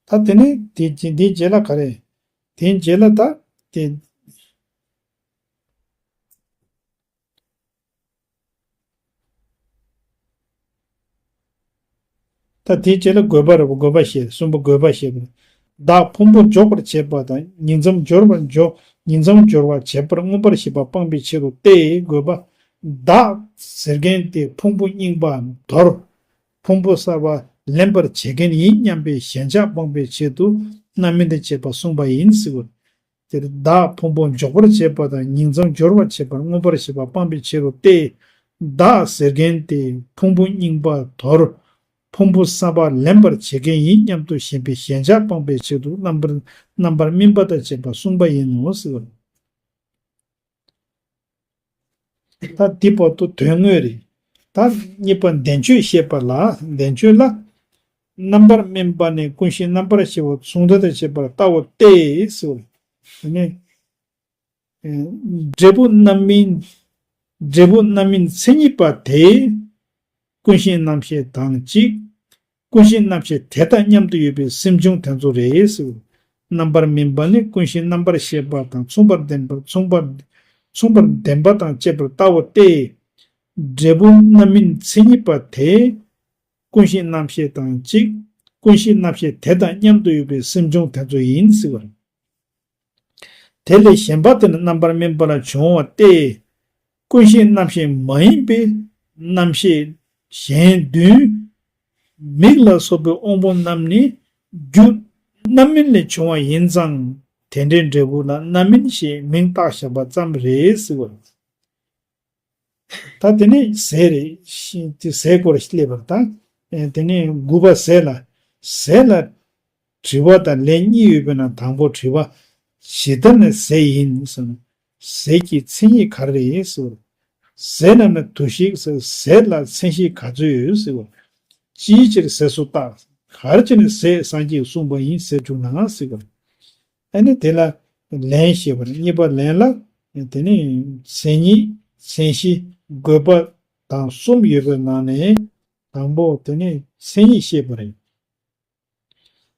ད་དེ་ནས་དེ་དེའི་རྗེས་ལ་ག་རེ། དེའི་རྗེས་ལ་ད་དེ། ད་དེའི་རྗེས་ལ་དགོས་པ་རེད་པ། དགོས་པ་བཤད། གསུམ་པ་དགོས་པ་བཤད་པ་རེད། བདག་ཕུང་པོ་འཇོག་པར་བྱེད་པ་དང་ཉིང་མཚམས་སྦྱོར་བར་འཇོག་ཉིང་མཚམས་སྦྱོར་བར་བྱེད་པར་མངོན་པར་ཞེན་པ་སྤངས་པའི་ཕྱིར་རོ་སྟེ། དགོས་པ། བདག་ཟེར་མཁན་དེ་ཕུང་པོ་རྙིང་པ་དོར། ཕུང་པོ་གསར་པ་ལེན་པར་བྱེད་མཁན་ཡིན་སྙམ་པའི་ཞེན་ཆགས་སྤངས་པའི་ཆེད་དུ་རྣམ་སྨིན་དང་བཅས་པ་གསུངས་པ་ཡིན་ཟེར་བ། དེར་བདག་ཕུང་པོ་འཇོག་པར་བྱེད་པ་དང་ཉིང་མཚམས་སྦྱོར་བར་བྱེད་པར་མངོན་པར་ཞེན་པ་སྤངས་པའི་ཕྱིར་རོ་སྟེ། བདག་ཟེར་མཁན་དེ་ཕུང་པོ་རྙིང་པ་དོར། ཕུང་པོ་གསར་པ་ལེན་པར་བྱེད་མཁན་ཡིན་སྙམ་དུ་ཞེན་པའི་ཞེན་ཆགས་སྤངས་པའི་ཆེད་དུ་རྣམ་པར་རྣམ་པར་སྨིན་པ་དང་བཅས་པ་གསུངས་པ་ཡིན་ནོ་ཟེར་བ། ད་འདི་བར་དུ་དོན་དངོས་རེད། ད་གཉིས་པ་བདེན་བརྗོད་བཤད་པ་ལ། བདེན་བརྗོད་ལ། རྣམ་པར་སྨིན་པ་ནི་ཀུན་གཞི་རྣམ་པར་ཤེས་པ་མཚུངས་ལྡན་དང་བཅས་པར་བལྟའོ་སྟེ་ཟེར། དེ་ནས། འབྲས་བུ་རྣམ་སྨིན། འབྲས་བུ་རྣམ་སྨིན་མཚན་ཉིད་པ་དེ། ཀུན་གཞི་རྣམ་ཤེས་དང་གཅིག་ཀུན་གཞི་རྣམ་ཤེས་དེ་དང་མཉམ་དུ་ཡོད་པའི་སེམས་བྱུང་དེ་ཚོ་རེད་ཟེར། རྣམ་པར་སྨིན་པ་ནི་ཀུན་གཞི་རྣམ་པར་ཤེས་པ་དང་མཚུངས་པར་ལྡན་པར་མཚུངས་པར། མཚུངས་པར་ལྡན་པ་དང་བཅས་པར་ལྟ་བུ་སྟེ། འབྲས་བུ་རྣམ་སྨིན་མཚན་ཉིད་པ་དེ། ཀུན་ཤེས་རྣམ་ཤེས་དང་གཅིག་ཀུན་ཤེས་རྣམ་ཤེས་དེ་དང་མཉམ་དུ་ཡོད་པའི་སེམས་བྱུང་དེ་ཚོ་ཡིན་ཟེར་བ་རེད། དེ་ལས་གཞན་པ་དེ་ནི་རྣམ་པར་སྨིན་པ་ལ་བྱུང་བ་སྟེ། ཀུན་ཤེས་རྣམ་ཤེས་མ་ཡིན་པའི་རྣམ་ཤེས་གཞན་བདུན། མིག་ལ་སོགས་པའི་དབང་པོ་རྣམས་ནི་རྒྱུ་རྣམ་སྨིན་ལས་བྱུང་བ་ཡིན་ཙང་། དེ་འདྲའི་འབྲས་བུ་ལ་རྣམ་སྨིན་ཞེས་མིང་བཏགས་བཞག་པ་ཙམ་རེད་ཟེར་བ་རེད། ད་དེ་ནས་ཟས་རེད། ཤི་དེ་ཟས་སྐོར་སླེབས་པར་ད། ཨེ་དེ་ནས་དགུ་པ་ཟས་ལ། ཟས་ལ་དྲི་བ་དང་ལན་གཉིས་ཡོད་པས་ན་དང་པོ་དྲི་བ། ཇི་ལྟར་ན་ཟས་ཡིན་གསུངས། ཟས་ཀྱི་མཚན་ཉིད་ག་རེ་ཟེར། ཟས་རྣམས་ན་དུ་ཞིག་ཟེར། ཟས་ལ་མཚན་གཞི་ག་ཚོད་ཡོད་ཟེར། ཅིའི་ཕྱིར་ཟས་སུ་བཏགས། ག་རེ་བྱས་ནས་ཟས་སངས་རྒྱས་ཀྱིས་གསུངས་པ་ཡིན་ཟེར་བྱུང་ན་ཟེར། ཨ་ནི་དེ་ལ་ལན་ཞེས་པ་རེད། གཉིས་པ་ལན་ལ། དེ་ནི་མཚན་ཉིད་མཚན་གཞི་དགོས་པ་དང་གསུམ་ཡོད་པའི་ནང་ནས་དང་པོ་དེ་ནི་མཚན་ཉིད་བཤད་པ་རེད།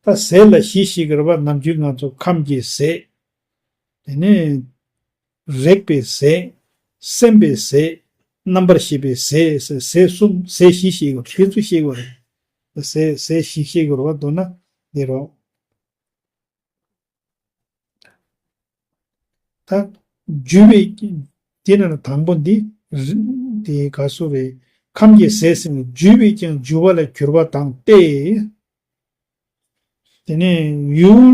ད་ཟས་ལ་གཞི་ཞིག་གི་རེད་བ། ནམ་རྒྱུན་ང་ཚོ་ཁམས་ཀྱི་ཟས། དེ་ནི་རེག་པའི་ཟས། སེམས་པའི་ཟས། རྣམ་པར་ཤེས་པའི་ཟས། ཟས་གསུམ་ཟས་བཞི་ཞིག་གི་རེད། དེ་ཚོ་ཤེས་དགོས་རེད། ཟས་ཟས་བཞི་ཤེས་དགོས་རེད་བ། མདོར་ན་འདི་རོ། ད་འཇུ་བའི་དེ་ནི་དང་པོ་འདི་རི་དེ་ག་སོ་རེད། ཁམས་ཀྱི་ཟས་ཟེར་ནས་འཇུ་བས་ཀྱང་འཇུ་བ་ལ་གྱུར་པ་དང་སྟེ། དེ་ནས་ཡུལ་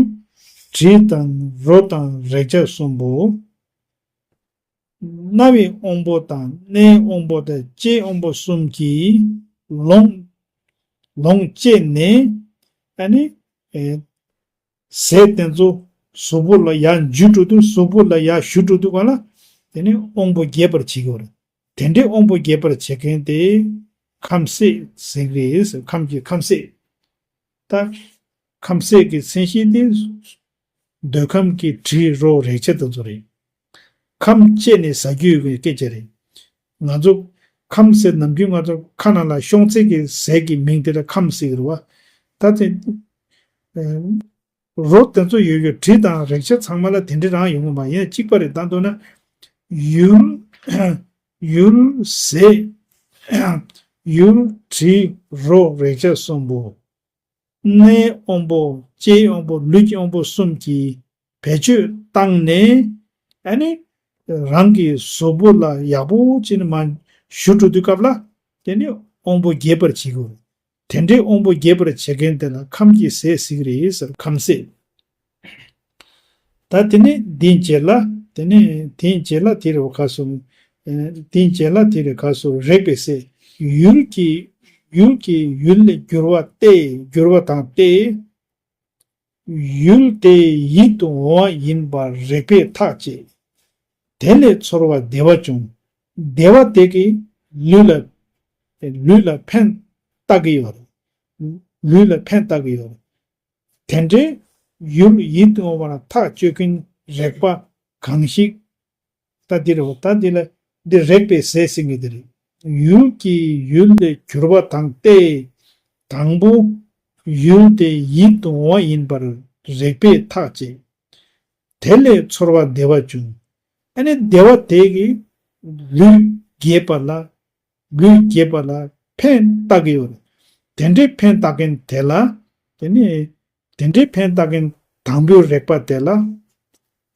དྲི་དང་རོ་དང་རེག་བྱ་གསུམ་པོ། རྣ་བའི་དབང་པོ་དང་སྣའི་དབང་པོ་དང་ལྕེའི་དབང་པོ་གསུམ་གྱིས་ལོངས་ལོངས་སྤྱད་ནས། ཨ་ནི་ཨེ་ཟས་དེ་ཚོ་གཟུགས་པོ་ལ་ཡར་འཇུ་འགྲོ་དུས། གཟུགས་པོ་ལ་ཡར་ཞུ་འགྲོ་དུས་ག་ལ། དེ་ནི་དབང་པོ་རྒྱས་པར་བྱེད་ཀྱི་ཡོད་རེད། དེ་འདྲའི་དབང་པོ་རྒྱས་པར་བྱེད་མཁན་དེ་ཁམས་སྲས་ཟེར་གྱི་རེད། ཁམས་ཀྱི་ཁམས་སྲས། ད་ཁམས་སྲས་ཀྱི་མཚན་གཞི་དེ་འདོད་ཁམས་ཀྱི་དྲི་རོ་རེག་བྱ་དེ་ཚོ་རེད། ཁམས་བཅད་ནས་ཟ་རྒྱུ་ཡོད་པའི་སྐད་ཆ་རེད། ང་ཚོ་ཁམས་ཟེར་ནམ་རྒྱུན་ང་ཚོ་ཁ་ནང་ལ་ཤོང་ཚད་ཀྱི་ཟས་ཀྱི་མིང་དེ་ལ་ཁམས་ཟེར་གྱི་རེད་བ། ད་དེ་རོ་དེ་ཚོ་ཡོད་ཡོད། དྲི་དང་རེག་བྱ་ཚང་མ་ལ་དེ་འདྲ་རང་ཡོང་གི་མ་ཡིན། གཅིག་པ་རེད། ད་མདོར་ན་ཡུལ་ཡུལ་ཟས་ཡུལ་དྲི་རོ་རེག་བྱ་གསུམ་པོ། སྣའི་དབང་པོ། ལྕེའི་དབང་པོ། ལུས་ཀྱི་དབང་པོ་གསུམ་གྱིས་བེད་སྤྱོད་བཏང་ནས། ཨ་ནི་རང་གི་གཟུགས་པོ་ལ་ཡག་པོ་བྱས་ནས་མར་ཞུ་འགྲོ་དུས་སྐབས་ལ། དེ་ནི་དབང་པོ་རྒྱས་པར་བྱེད་དགོས། དེ་འདྲའི་དབང་པོ་རྒྱས་པར་བྱེད་མཁན་དེ་ལ་ཁམས་ཀྱི་ཟས་ཟེར་གྱི་རེད་ཟེར། ཁམས་ཟས། ད་དེ་ནས་དེའི་རྗེས་ལ། དེ་ནས་དེའི་རྗེས་ལ་དེ་རེད་བ། ག་སོ། ཨ་དེའི་རྗེས་ལ་དེ་རེད། ག་སོ། རེག་པའི་ཟས། ཡུལ་གྱི་ཡུལ་གྱི་ཡུལ་ལས་གྱུར་པ་སྟེ། གྱུར་པ་དང་སྟེ། ཡུལ་དེ་ཡིད་དུ་འོང་བ་ཡིན་པར་རེག་པས་ཐག་བཅད། དེ་ལས་ཚོར་བ་བདེ་བ་བྱུང་། བདེ་བ་དེ་གིས་ལུས་ལ་ལུས་ལ་ཕན་བཏགས་ཀྱི་ཡོད་རེད། ལུས་ལ་ཕན་བཏགས་ཀྱི་ཡོད་རེད། དེ་འདྲའི་ཡུལ་ཡིད་དུ་འོང་བ་ལ་ཐག་གཅོད་མཁན་རེག་པ་གང་ཞིག་ད་འདི་རེད། ད་འདི་ལ་འདི་རེག་པའི་ཟས་ཟེར་མཁན་འདི་རེད། ཡུལ་གྱི་ཡུལ་ལས་གྱུར་པ་དང་སྟེ། དང་པོ་ཡུལ་དེ་ཡིད་དུ་འོང་བ་ཡིན་པར་རེག་པས་ཐག་བཅད། དེ་ལས་ཚོར་བ་བདེ་བ་བྱུང་། ཨ་ནི་བདེ་བ་དེ་གིས་ལུས་རྒྱས་པ་ལ། ལུས་རྒྱས་པ་ལ་ཕན་བཏགས་ཀྱི་ཡོད་རེད། དེ་འདྲའི་ཕན་བཏགས་མཁན་དེ་ལ། དེ་ནི་དེ་འདྲའི་ཕན་བཏགས་མཁན་དང་པོའི་རེག་པ་དེ་ལ།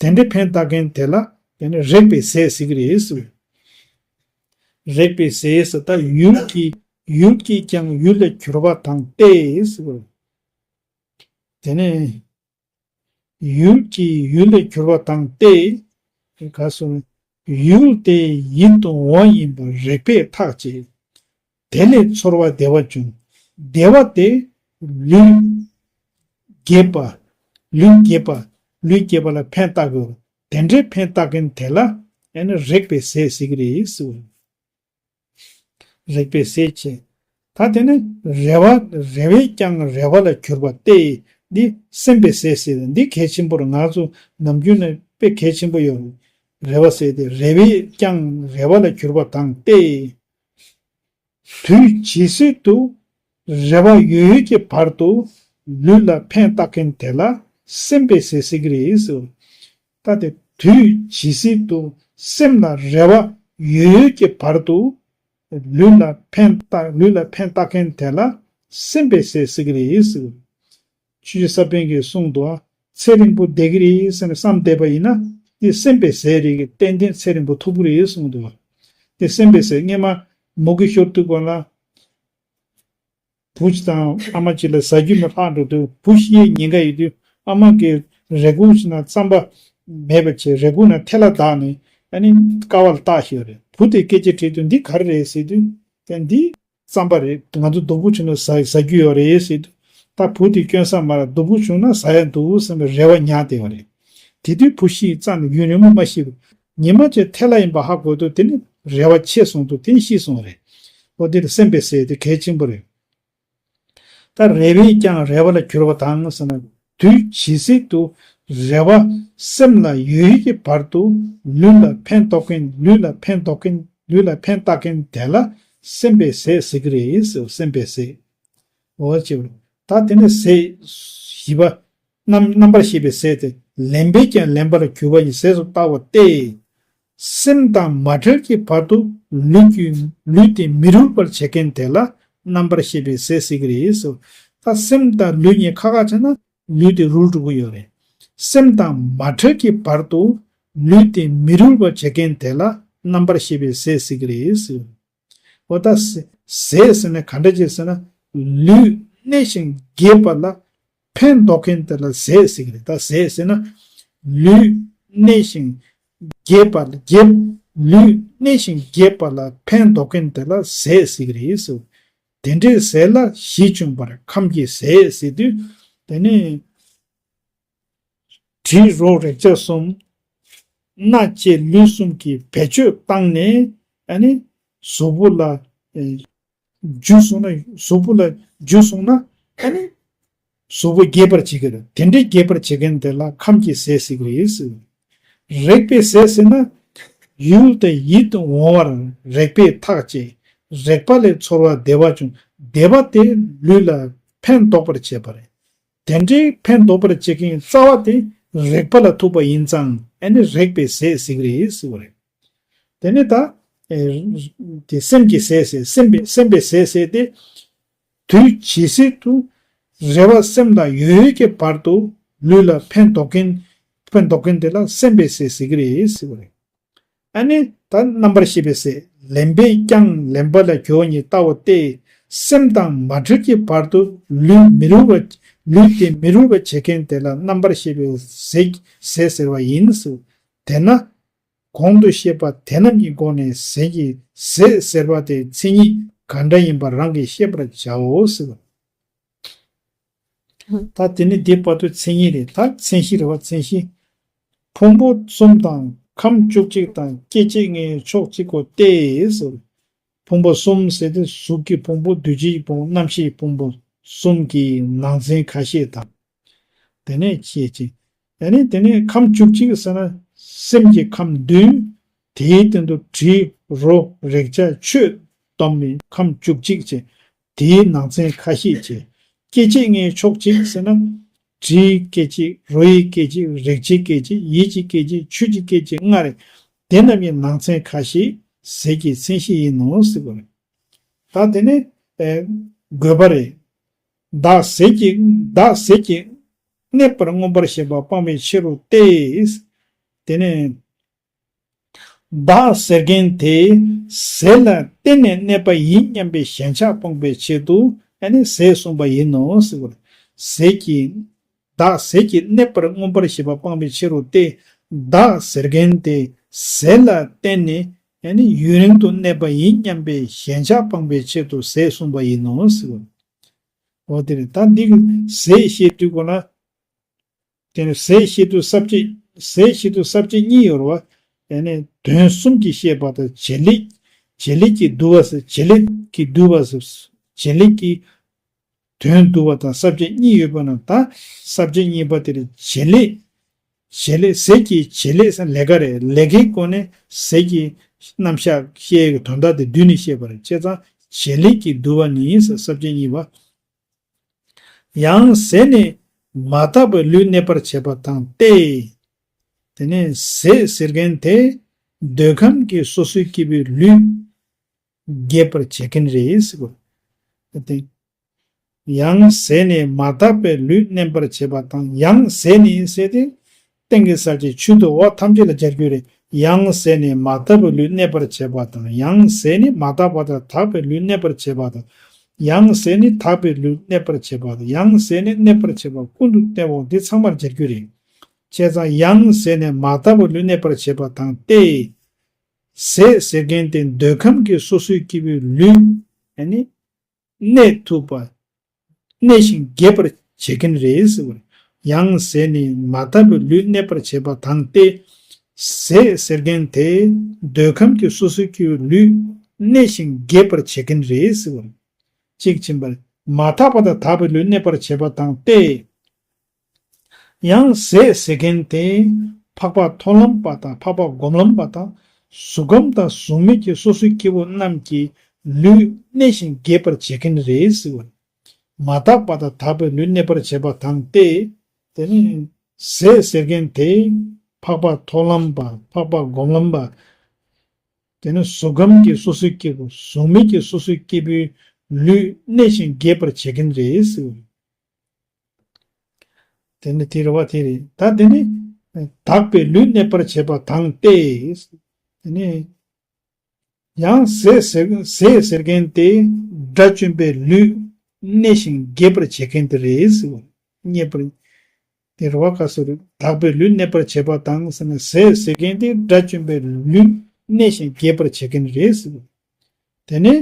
དེ་འདྲའི་ཕན་བཏགས་མཁན་དེ་ལ་དེ་ནི་རེག་པའི་ཟས་ཟེར་གྱི་རེད་ཟེར། རེག་པའི་ཟས་ཟེར། ད་ཡུལ་གྱི་ཡུལ་གྱིས་ཀྱང་ཡུལ་ལས་གྱུར་པ་དང་སྟེ་ཟེར། དེ་ནི། ཡུལ་གྱི་ཡུལ་ལས་གྱུར་པ་དང་སྟེ། ག་སོ། ཡུལ་དེ་ཡིད་དུ་འོང་བ་ཡིན་པར་རེག་པས་ཐག་བཅད། དེ་ལས་ཚོར་བ་བདེ་བ་བྱུང་། བདེ་བ་དེ་ལུས་རྒྱས་པ། ལུས་རྒྱས་པ། ལུས་རྒྱས་པ་ལ་ཕན་བཏགས་དགོས། དེ་འདྲའི་ཕན་བཏགས་མཁན་དེ་ལ་ཨེ་ནི་རེག་པའི་ཟས་ཟེར་གྱི་རེད་ཟེར། རེག་པའི་ཟས་བྱས། ད་དེ་ནི་རེ་བ། རེ་བས་ཀྱང་རེ་བ་ལ་གྱུར་པ་སྟེ། འདི་སེམས་པའི་ཟས་ཟེར། འདི་གལ་ཆེན་པོ་རེད། ང་ཚོ་ནམ་རྒྱུན་ནས་དཔེ་གལ་ཆེན་པོ་ཡོད་རེད། རེ་བ་ཟེར་དེ་རེ་བས་ཀྱང་རེ་བ་ལ་གྱུར་པ་དང་སྟེ། དུས་ཇི་སྲིད་དུ་རེ་བ་ཡོད་ཡོད་ཀྱི་བར་དུ་ལུས་ལ་ཕན་བཏགས་མཁན་དེ་ལ་སེམས་པའི་ཟས་ཟེར་གྱི་རེད་ཟེར། ད་དེ་ དུས་ཇི་སྲིད་དུ་སེམས་ལ་རེ་བ་ཡོད་ཡོད་ཀྱི་བར་དུ་ལུས་ལ་ཕན་བཏགས་ལུས་ལ་ཕན་བཏགས་མཁན་དེ་ལ་སེམས་པའི་ཟས་ཟེར་གྱི་རེད་ཟེར། ཆོས་རྗེ་ས་པཎ་གྱིས་གསུངས་འདུག་ཚེ་རིང་པོ་བསྡད་ཀྱི་རེད་ཟེར་ནས་བསམ་བསྡད་པ་ཡིན་ན་དེ་སེམས་པའི་ཟས་རེད། ཏན་ཏན་ཚེ་རིང་པོ་ཐོབ་ཀྱི་རེད་གསུངས་འདུག་དེ་སེམས་པའི་ཟས་སྔས་མ་མུ་གེ་ཤོར་དུས་སྒང་ལ། བུ་གཅིག་དང་ཨ་མ་གཅིག་ལ་ཟ་རྒྱུ་མེད་ལྷག་འགྲོ་དུས་བུ་ཤི་ཡས་ཉེན་ཁ་ཡོད་དུས་ཨ་མ་གིས་རས་ཁུག་ཅིག་ནང་རྩམ་པ་མེད་པ་བྱས་རས་ཁུག་ནང་ཐལ་བ་བརྡར་ནས་ཨ་ནི་ཀ་བ་ལ་བཏགས་བཞག་ཡོད་རེད། བུ་དེས་སྐད་ཆ་དྲིས་དུས་འདི་ག་རེ་རེད་ཟེར་དུས་ཀྱང་འདི་རྩམ་པ་རེད། ང་ཚོ་སྡུག་པོ་བྱུང་ན་ཟ་ཟ་རྒྱུ་ཡོད་རེད་ཟེར་དུས་ད་བུ་དེ་སྐྱོན་བསམ་མ་ར་སྡུག་པོ་བྱུང་ན་ཟ་ཡ་འདུག་བསམ་པའི་རེ་བ་ཉར་བསྡད་ཡོད་རེད། དེ་དུས་བུ་ཤི་རྩ་ནས་ཡུན་རིང་པོ་མ་ཤི་བར་ཉི་མ་གཅིག་ཐལ་བ་ཡིན་པ་ཧ་གོ་དུས་དེ་ནི་རེ་བ་ཆད་སོང་དུས་དེ་ནི་ཤི་སོང་བ་རེད། འོ་དེ་ལ་སེམས་པའི་ཟས་དེ་གལ་ཆེན་པོ་རེད། ད་རེ་བས་ཀྱང་རེ་བ་ལ་གྱུར་པ་དང་ཟེར་ན། དུས་ཇི་སྲིད་དུ་རེ་བ་སེམས་ལ་ཡོད་ཡོད་ཀྱི་བར་དུ་ལུས་ལ་ཕན་འདོགས་མཁན་ལུས་ལ་ཕན་འདོགས་མཁན་ལུས་ལ་ཕན་བཏགས་མཁན་དེ་ལ་སེམས་པའི་ཟས་ཟེར་གྱི་རེད་ཟེར། སེམས་པའི་ཟས། འོ་ཅེ། ད་དེ་ནས་ཟས་བཞི་པ། རྣམ་རྣམ་པར་ཤེས་པའི་ཟས་དེ་ལེན་པས་ཀྱང་ལེན་པར་གྱུར་པ་ཡི་ཟས་སུ་བལྟ་བ་སྟེ། སེམས་དང་མ་བྲལ་གྱི་བར་དུ་ལུས་ཀྱི་ལུས་དེ་མི་རུལ་བར་བྱེད་མཁན་དེ་ལ་རྣམ་པར་ཤེས་པའི་ཟས་ཟེར་གྱི་རེད་ཟེར། ད་སེམས་དང་ལུས་གཉིས་ཁ་ཁ་བྱས་ན་ལུས་དེ་རུལ་འགྲོ་གི་ཡོད་རེད། སེམས་དང་མ་བྲལ་གྱི་བར་དུ་ལུས་དེ་མི་རུལ་བར་བྱེད་མཁན་དེ་ལ་རྣམ་པར་ཤེས་པའི་ཟས་ཟེར་གྱི་རེད་ཟེར། འོ་ད་ཟས་ཟས་ཟེར་ན་ག་འདྲ་ཅིག་ཟེར་ན། ལུས་གནས་ཤིང་རྒྱས་པ་ལ་ཕན་འདོགས་མཁན་དེ་ལ་ཟས་ཟེར་གྱི་རེད། ད་ཟས་ཟེར་ན་ལུས་གནས་ཤིང་རྒྱས་པ་ལ་རྒྱས། ལུས་གནས་ཤིང་རྒྱས་པ་ལ་ཕན་འདོགས་མཁན་དེ་ལ་ཟས་ཟེར་གྱི་རེད་ཟེར། དེ་འདྲའི་ཟས་ལ་གཞི་བཅོམ་པར་ཁམས་ཀྱི་ཟས་ཟེར་དུས་དེ་ནི། དྲི་རོ་རེག་བྱ་གསུམ། སྣ་ལྕེ་ལུས་གསུམ་གྱི་བེད་སྤྱོད་བཏང་ནས་ཨ་ནི་གཟུགས་པོ་ལ་ཨེ་འཇུ་སོང་ན་གཟུགས་པོ་ལ་འཇུ་སོང་ན་ཨ་ནི་གཟུགས་པོ་རྒྱས་པར་བྱེད་ཀྱི་རེད། དེ་འདྲའི་རྒྱས་པར་བྱེད་མཁན་དེ་ལ་ཁམས་ཀྱི་ཟས་ཟེར་གྱི་རེད་ཟེར། རེག་པའི་ཟས་ཟེར་ན་ཡུལ་དེ་ཡིད་དུ་འོང་བར་རེག་པས་ཐག་བཅད། རེག་པ་ལས་ཚོར་བ་བདེ་བ་བྱུང་། བདེ་བ་དེ་ལུས་ལ་ཕན་འདོགས་པར་བྱེད་པ་རེད། དེ་འདྲའི་ཕན་འདོགས་པར་བྱེད་མཁན་རྩ་བ་དེ་རེག་པ་ལ་ཐུག་པ་ཡིན་ཙང་ཨ་ནི་རེག་པའི་ཟས་ཟེར་གྱི་རེད་ཟེར་བ་རེད། དེ་ནི་ད་ཨེ་དེ་སེམས་ཀྱི་ཟས་ཟེར། སེམས་པའི་སེམས་པའི་ཟས་ཟེར་ཏེ། དུས་ཇི་སྲིད་དུ་རེ་བ་སེམས་ལ་ཡོད་ཡོད་ཀྱི་བར་དུ་ལུས་ལ་ཕན་འདོགས་མཁན་ཕན་འདོགས་མཁན་དེ་ལ་སེམས་པའི་ཟས་ཟེར་གྱི་རེད་ཟེར་བ་རེད། ཨ་ནི་ད་རྣམ་པར་ཤེས་པའི་ཟས། ལེན་པས་ཀྱང་ལེན་པ་ལ་གྱུར་པ་ཉིད་ལྟ་བུ་སྟེ། སེམས་དང་མ་བྲལ་གྱི་བར་དུ་ལུས་མི་རུལ་བ། ལུས་དེ་མི་རུལ་བར་བྱེད་མཁན་དེ་ལ་རྣམ་པར་ཤེས་པའི་ཟས་ཟས་ཟེར་བ་ཡིན་ཟེར། དེས་ན་གོང་དུ་བཤད་པ་དེ་རྣམས་ཀྱི་སྒོ་ནས་ཟས་ཀྱི་ཟས་ཟེར་བ་དེ་མཚན་ཉིད་ག་འདྲ་ཡིན་པ་རང་གིས་ཤེས་པར་བྱའོ་ཟེར། ད་དེ་ནི་འདི་བར་དུ་མཚན་ཉིད་རེད། ད་མཚན་གཞི་རེད་བ། མཚན་གཞི། ཕུང་པོ་གསུམ་དང་ཁམས་བཅུ་གཅིག་དང་སྐྱེ་མཆེད་ལྔའི་ཕྱོགས་གཅིག་གོ་སྟེ་ཟེར། ཕུང་པོ་གསུམ་ཟེར་ཏེ་གཟུགས་ཀྱི་ཕུང་པོ་འདུ་བྱེད་ཀྱི་ཕུང་པོ་རྣམ་ཤེས་ཀྱི་ཕུང་པོ་གསུམ་གྱི་ནང་ཚན་ཁ་ཤས་དང་། དེ་ནས་སྐྱེ་མཆེད། དེ་ནས་དེ་ནས་ཁམས་བཅུ་གཅིག་ཟེར་ན་སེམས་ཀྱི་ཁམས་བདུན། དེའི་སྟེང་དུ་དྲི་རོ་རེག་བྱ་ཆོས་བསྡོམས་ནས་ཁམས་བཅུ་གཅིག་བྱས། དེའི་ནང་ཚན་ཁ་ཤས་བྱས། སྐྱེ་མཆེད་ལྔའི་ཕྱོགས་གཅིག་ཟེར་ན། དྲིའི་སྐྱེ་མཆེད། རོ་ཡི་སྐྱེ་མཆེད། རེག་བྱའི་སྐྱེ་མཆེད། ཡིད་ཀྱི་སྐྱེ་མཆེད། ཆོས་ཀྱི་སྐྱེ་མཆེད་ལྔ་རེད། དེ་རྣམས་ཀྱི་ནང་ཚན་ཁ་ཤས་ཟས་ཀྱི་མཚན་གཞི་ཡིན་ནོ་ཟེར་བ་རེད། ད་དེ་ནི་ཨེ་དགོས་པ་རེད། བདག་ཟས་ཀྱི་བདག་ཟས་ཀྱིས་གནས་པར་མངོན་པར་ཤེས་པ་སྤངས་པའི་ཕྱིར་རོ་སྟེ། དེ་ནས་བདག་ཟེར་མཁན་དེ་ཟས་ལ་བརྟེན་ནས་གནས་པ་ཡིན་སྙམ་པའི་ཞེན་ཆགས་སྤངས་པའི་ཆེད་དུ་ཨ་ནི་ཟས་གསུངས་པ་ཡིན་ནོ་ཟེར་བ་རེད། ཟས་ཀྱི་བདག་ཟས་ཀྱིས་གནས་པར་མངོན་པར་ཤེས་པ་སྤངས་པའི་ཕྱིར་རོ་སྟེ། བདག་ཟེར་མཁན་དེ་ཟས་ལ་བརྟེན་ནས་ཨ་ནི་ཡུན་རིང་དུ་གནས་པ་ཡིན་སྙམ་པའི་ཞེན་ཆགས་སྤངས་པའི་ཆེད་དུ་ཟས་གསུངས་པ་ཡིན་ནོ་ཟེར་བ་རེད། འོ་དེ་རེད། ད་འདི་གི་ཟས་བཤད་དུས་གོ་ལ། དེ་ནས་ཟས་བཤད་དུས་ས་བཅད། ཟས་བཤད་དུས་ས་བཅད་གཉིས་ཡོད་རེད་བ། ཡང་ན་དོན་གསུམ་གྱིས་བཤད་པ་དང་བྱེད་ལས། བྱེད་ལས་ཀྱིས་བསྡུ་བ་ཟེར། བྱེད་ལས་ཀྱིས་བསྡུ་བ་ཟེར། བྱེད་ལས་ཀྱིས་དོན་བསྡུ་བ་དང་ས་བཅད་གཉིས་ཡོད་པ་ན་ད་ས་བཅད་གཉིས་པ་དེ་ལ་བྱེད་ལས། བྱེད་ལས་ཟས་ཀྱི་བྱེད་ལས་ཟེར་ལས་ཀ་རེད། ལས་ཀའི་སྒོ་ནས་ཟས་ཀྱི་རྣམ་གཞག་བཤད་ཡས་ཀྱི་དོན་དག་དེ་བསྡུས་ནས་བཤད་པ་རེད། བྱས་ཙང་བྱེད་ལས་ཀྱིས་བསྡུ་བ་ནི་ཟེར། ས་བཅད་གཉིས་པ། ཡང་ཟས་ནི་མ་དག་པའི་ལུས་གནས་པར་བྱེད་པ་དང་སྟེ། དེ་ནས་ཟས་ཟེར་མཁན་དེ་འདོད་ཁམས་ཀྱི་སོ་སོའི་སྐྱེ་བོའི་ལུས་རྒྱས་པར་བྱེད་མཁན་རེད་ཟེར་གོ། དེ་ཡང་ཟས་ནི་མ་དག་པའི་ལུས་གནས་པར་བྱེད་པ་དང་། ཡང་ཟས་ནི་ཟེར་དེ་སྟེང་གི་གསལ་བྱེད་ཆུ་དང་འོག་ཐམས་ཅད་ལ་སྦྱར་རྒྱུ་རེད། ཡང་ཟས་ནི་མ་དག་པའི་ལུས་གནས་པར་བྱེད་པ་དང་། ཡང་ཟས་ནི་མ་དག་པ་དང་དག་པའི་ལུས་གནས་པར་བྱེད་པ་དང་། ཡང་ཟས་ནི་དག་པའི་ལུས་གནས་པར་བྱེད་པ་དང་། ཡང་ཟས་ནི་གནས་པར་བྱེད་པ་ཀུན་ཏུ་བསྟན་པའོ། འདི་ཚང་མར་སྦྱར་རྒྱུ་རེད། བྱས་ཙང་ཡང་ཟས་ནི་མ་དག་པའི་ལུས་གནས་པར་བྱེད་པ་དང་སྟེ། ཟས་ཟེར་མཁན་དེ་འདོད་ཁམས་ཀྱི་སོ་སོའི་སྐྱེ་བོའི་ལུས་ཨ་ནི་གནས་ཐུབ་པ། གནས་ཤིང་རྒྱས་པར་བྱེད་མཁན་རེད་ཟེར་བ་རེད། ཡང་ཟས་ནི་མ་དག་པའི་ལུས་གནས་པར་བྱེད་པ་དང་སྟེ། ཟས་ཟེར་མཁན་དེ་འདོད་ཁམས་ཀྱི་སོ་སོའི་སྐྱེ་བོའི་ལུས་གནས་ཤིང་རྒྱས་པར་བྱེད་མཁན་རེད་ཟེར་བ་རེད། གཅིག་ཕྱིན་པར་མ་དག་པ་དང་དག་པའི་ལུས་གནས་པར་བྱེད་པ་དང་སྟེ། ཡང་ཟས་ཟེར་མཁན་དེ་འཕགས་པ་མཐོང་ལམ་པ་དང་འཕགས་པ་སྒོམ་ལམ་པ་དང་གཟུགས་ཁམས་དང་གཟུགས་མེད་ཀྱི་སོ་སོའི་སྐྱེ་བོ་རྣམས་ཀྱི་ལུས་གནས་ཤིང་རྒྱས་པར་བྱེད་མཁན་རེད་ཟེར་བ། མ་དག་པ་དང་དག་པའི་ལུས་གནས་པར་བྱེད་པ་དང་སྟེ། དེ་ནི་ཟས་ཟེར་མཁན་དེ་འཕགས་པ་མཐོང་ལམ་པ་འཕགས་པ་སྒོམ་ལམ་པ། དེ་ནི་གཟུགས་ཁམས་ཀྱི་སོ་སོའི་སྐྱེ་བོ་གཟུགས་མེད་ཀྱི་སོ་སོའི་སྐྱེ་བོའི་ལུས་གནས་ཤིང་རྒྱས་པར་བྱེད་མཁན་རེད་ཟེར་བ། དེ་ནི་དེ་རེད་བ་དེ་རེད། ད་དེ་ནི་དག་པའི་ལུས་གནས་པར་བྱེད་པ་དང་སྟེ། དེ་ནི་ཡང་ཟས་ཟེར་ཟས་ཟེར་མཁན་དེ་དགྲ་བཅོམ་པའི་ལུས་གནས་ཤིང་རྒྱས་པར་བྱེད་མཁན་དེ་རེད་ཟེར་བ། རྙེད་པར་དེ་རེད་བ། ག་ཟེར་དག་པའི་ལུས་གནས་པར་བྱེད་པ་དང་ཟེར་ན། ཟས་ཟེར་མཁན་དེ་དགྲ་བཅོམ་པའི་ལུས་གནས་ཤིང་རྒྱས་པར་བྱེད་མཁན་རེད་ཟེར་བ། དེ་ནས་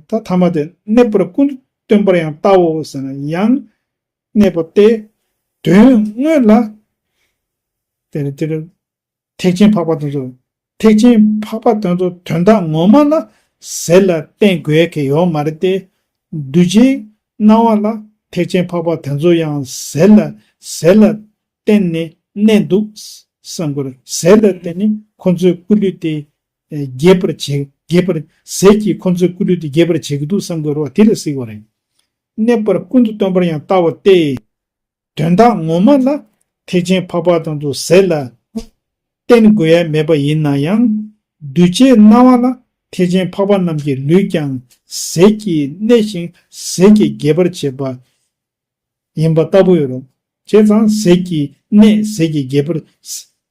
ད་ཐ་མ་དེ་གནས་པར་ཀུན་ཏུ་སྟོན་པར་ཡང་བལྟའོ་ཟེར་ན། ཡང་གནས་པ་སྟེ་དོན་དངོས་ལ། དེ་ནི་དེ་ནི་ཐེག་ཆེན་འཕགས་པ་དེ་ཚོ། ཐེག་ཆེན་འཕགས་པ་དེ་ཚོ་དོན་དག་ངོ་མ་ལ་ཟས་ལ་བརྟེན་དགོས་ཡ་གི་ཡོད་མ་རེད་དེ། གདུལ་བྱའི་སྣང་བ་ལ་ཐེག་ཆེན་འཕགས་པ་དེ་ཚོ་ཡང་ཟས་ལ་ཟས་ལ་བརྟེན་ནས་གནས་འདུག་བསམ་དགོས་རེད། ཟས་ལ་བརྟེན་ནས་ཁོ་ཚོའི་སྐུ་ལུས་དེ་རྒྱས་པར་བྱེད་རྒྱས་པར་ཟས་ཀྱིས་ཁོ་ཚོའི་སྐུ་ལུས་དེ་རྒྱས་པར་བྱེད་ཀྱི་འདུག་བསམ་དགོས་རེད་བ། དེ་ལ་ཟེར་བ་རེད། གནས་པར་ཀུན་ཏུ་སྟོན་པར་ཡང་བལྟའོ་སྟེ། དོན་དག་ངོ་མ་ལ་ཐེག་ཆེན་འཕགས་པ་དེ་ཚོ་ཟས་ལ་བརྟེན་དགོས་ཡ་མེད་པ་ཡིན་ན་ཡང་། གདུལ་བྱའི་སྣང་བ་ལ་ཐེག་ཆེན་འཕགས་པ་རྣམས་ཀྱི་ལུས་ཀྱང་ཟས་ཀྱིས་གནས་ཤིང་ཟས་ཀྱིས་རྒྱས་པར་བྱེད་པ་ཡིན་པ་ལྟ་བུ་ཡོད་རུང་། བྱས་ཙང་ཟས་ཀྱིས་གནས་ཟས་ཀྱིས་རྒྱས་པར་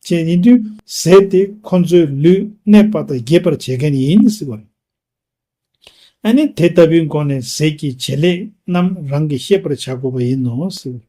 བྱེད་ཡིན་དུས། ཟས་དེ་ཁོ་ཚོའི་ལུས་གནས་པ་དང་རྒྱས་པར་བྱེད་མཁན་ཡིན་ཟེར་བ་རེད། ཨ་ནི་དེ་ལྟ་བུའི་སྒོ་ནས་ཟས་ཀྱི་བྱེད་ལས་རྣམས་རང་གིས་ཤེས་པར་བྱ་དགོས་པ་ཡིན་ནོ་ཟེར།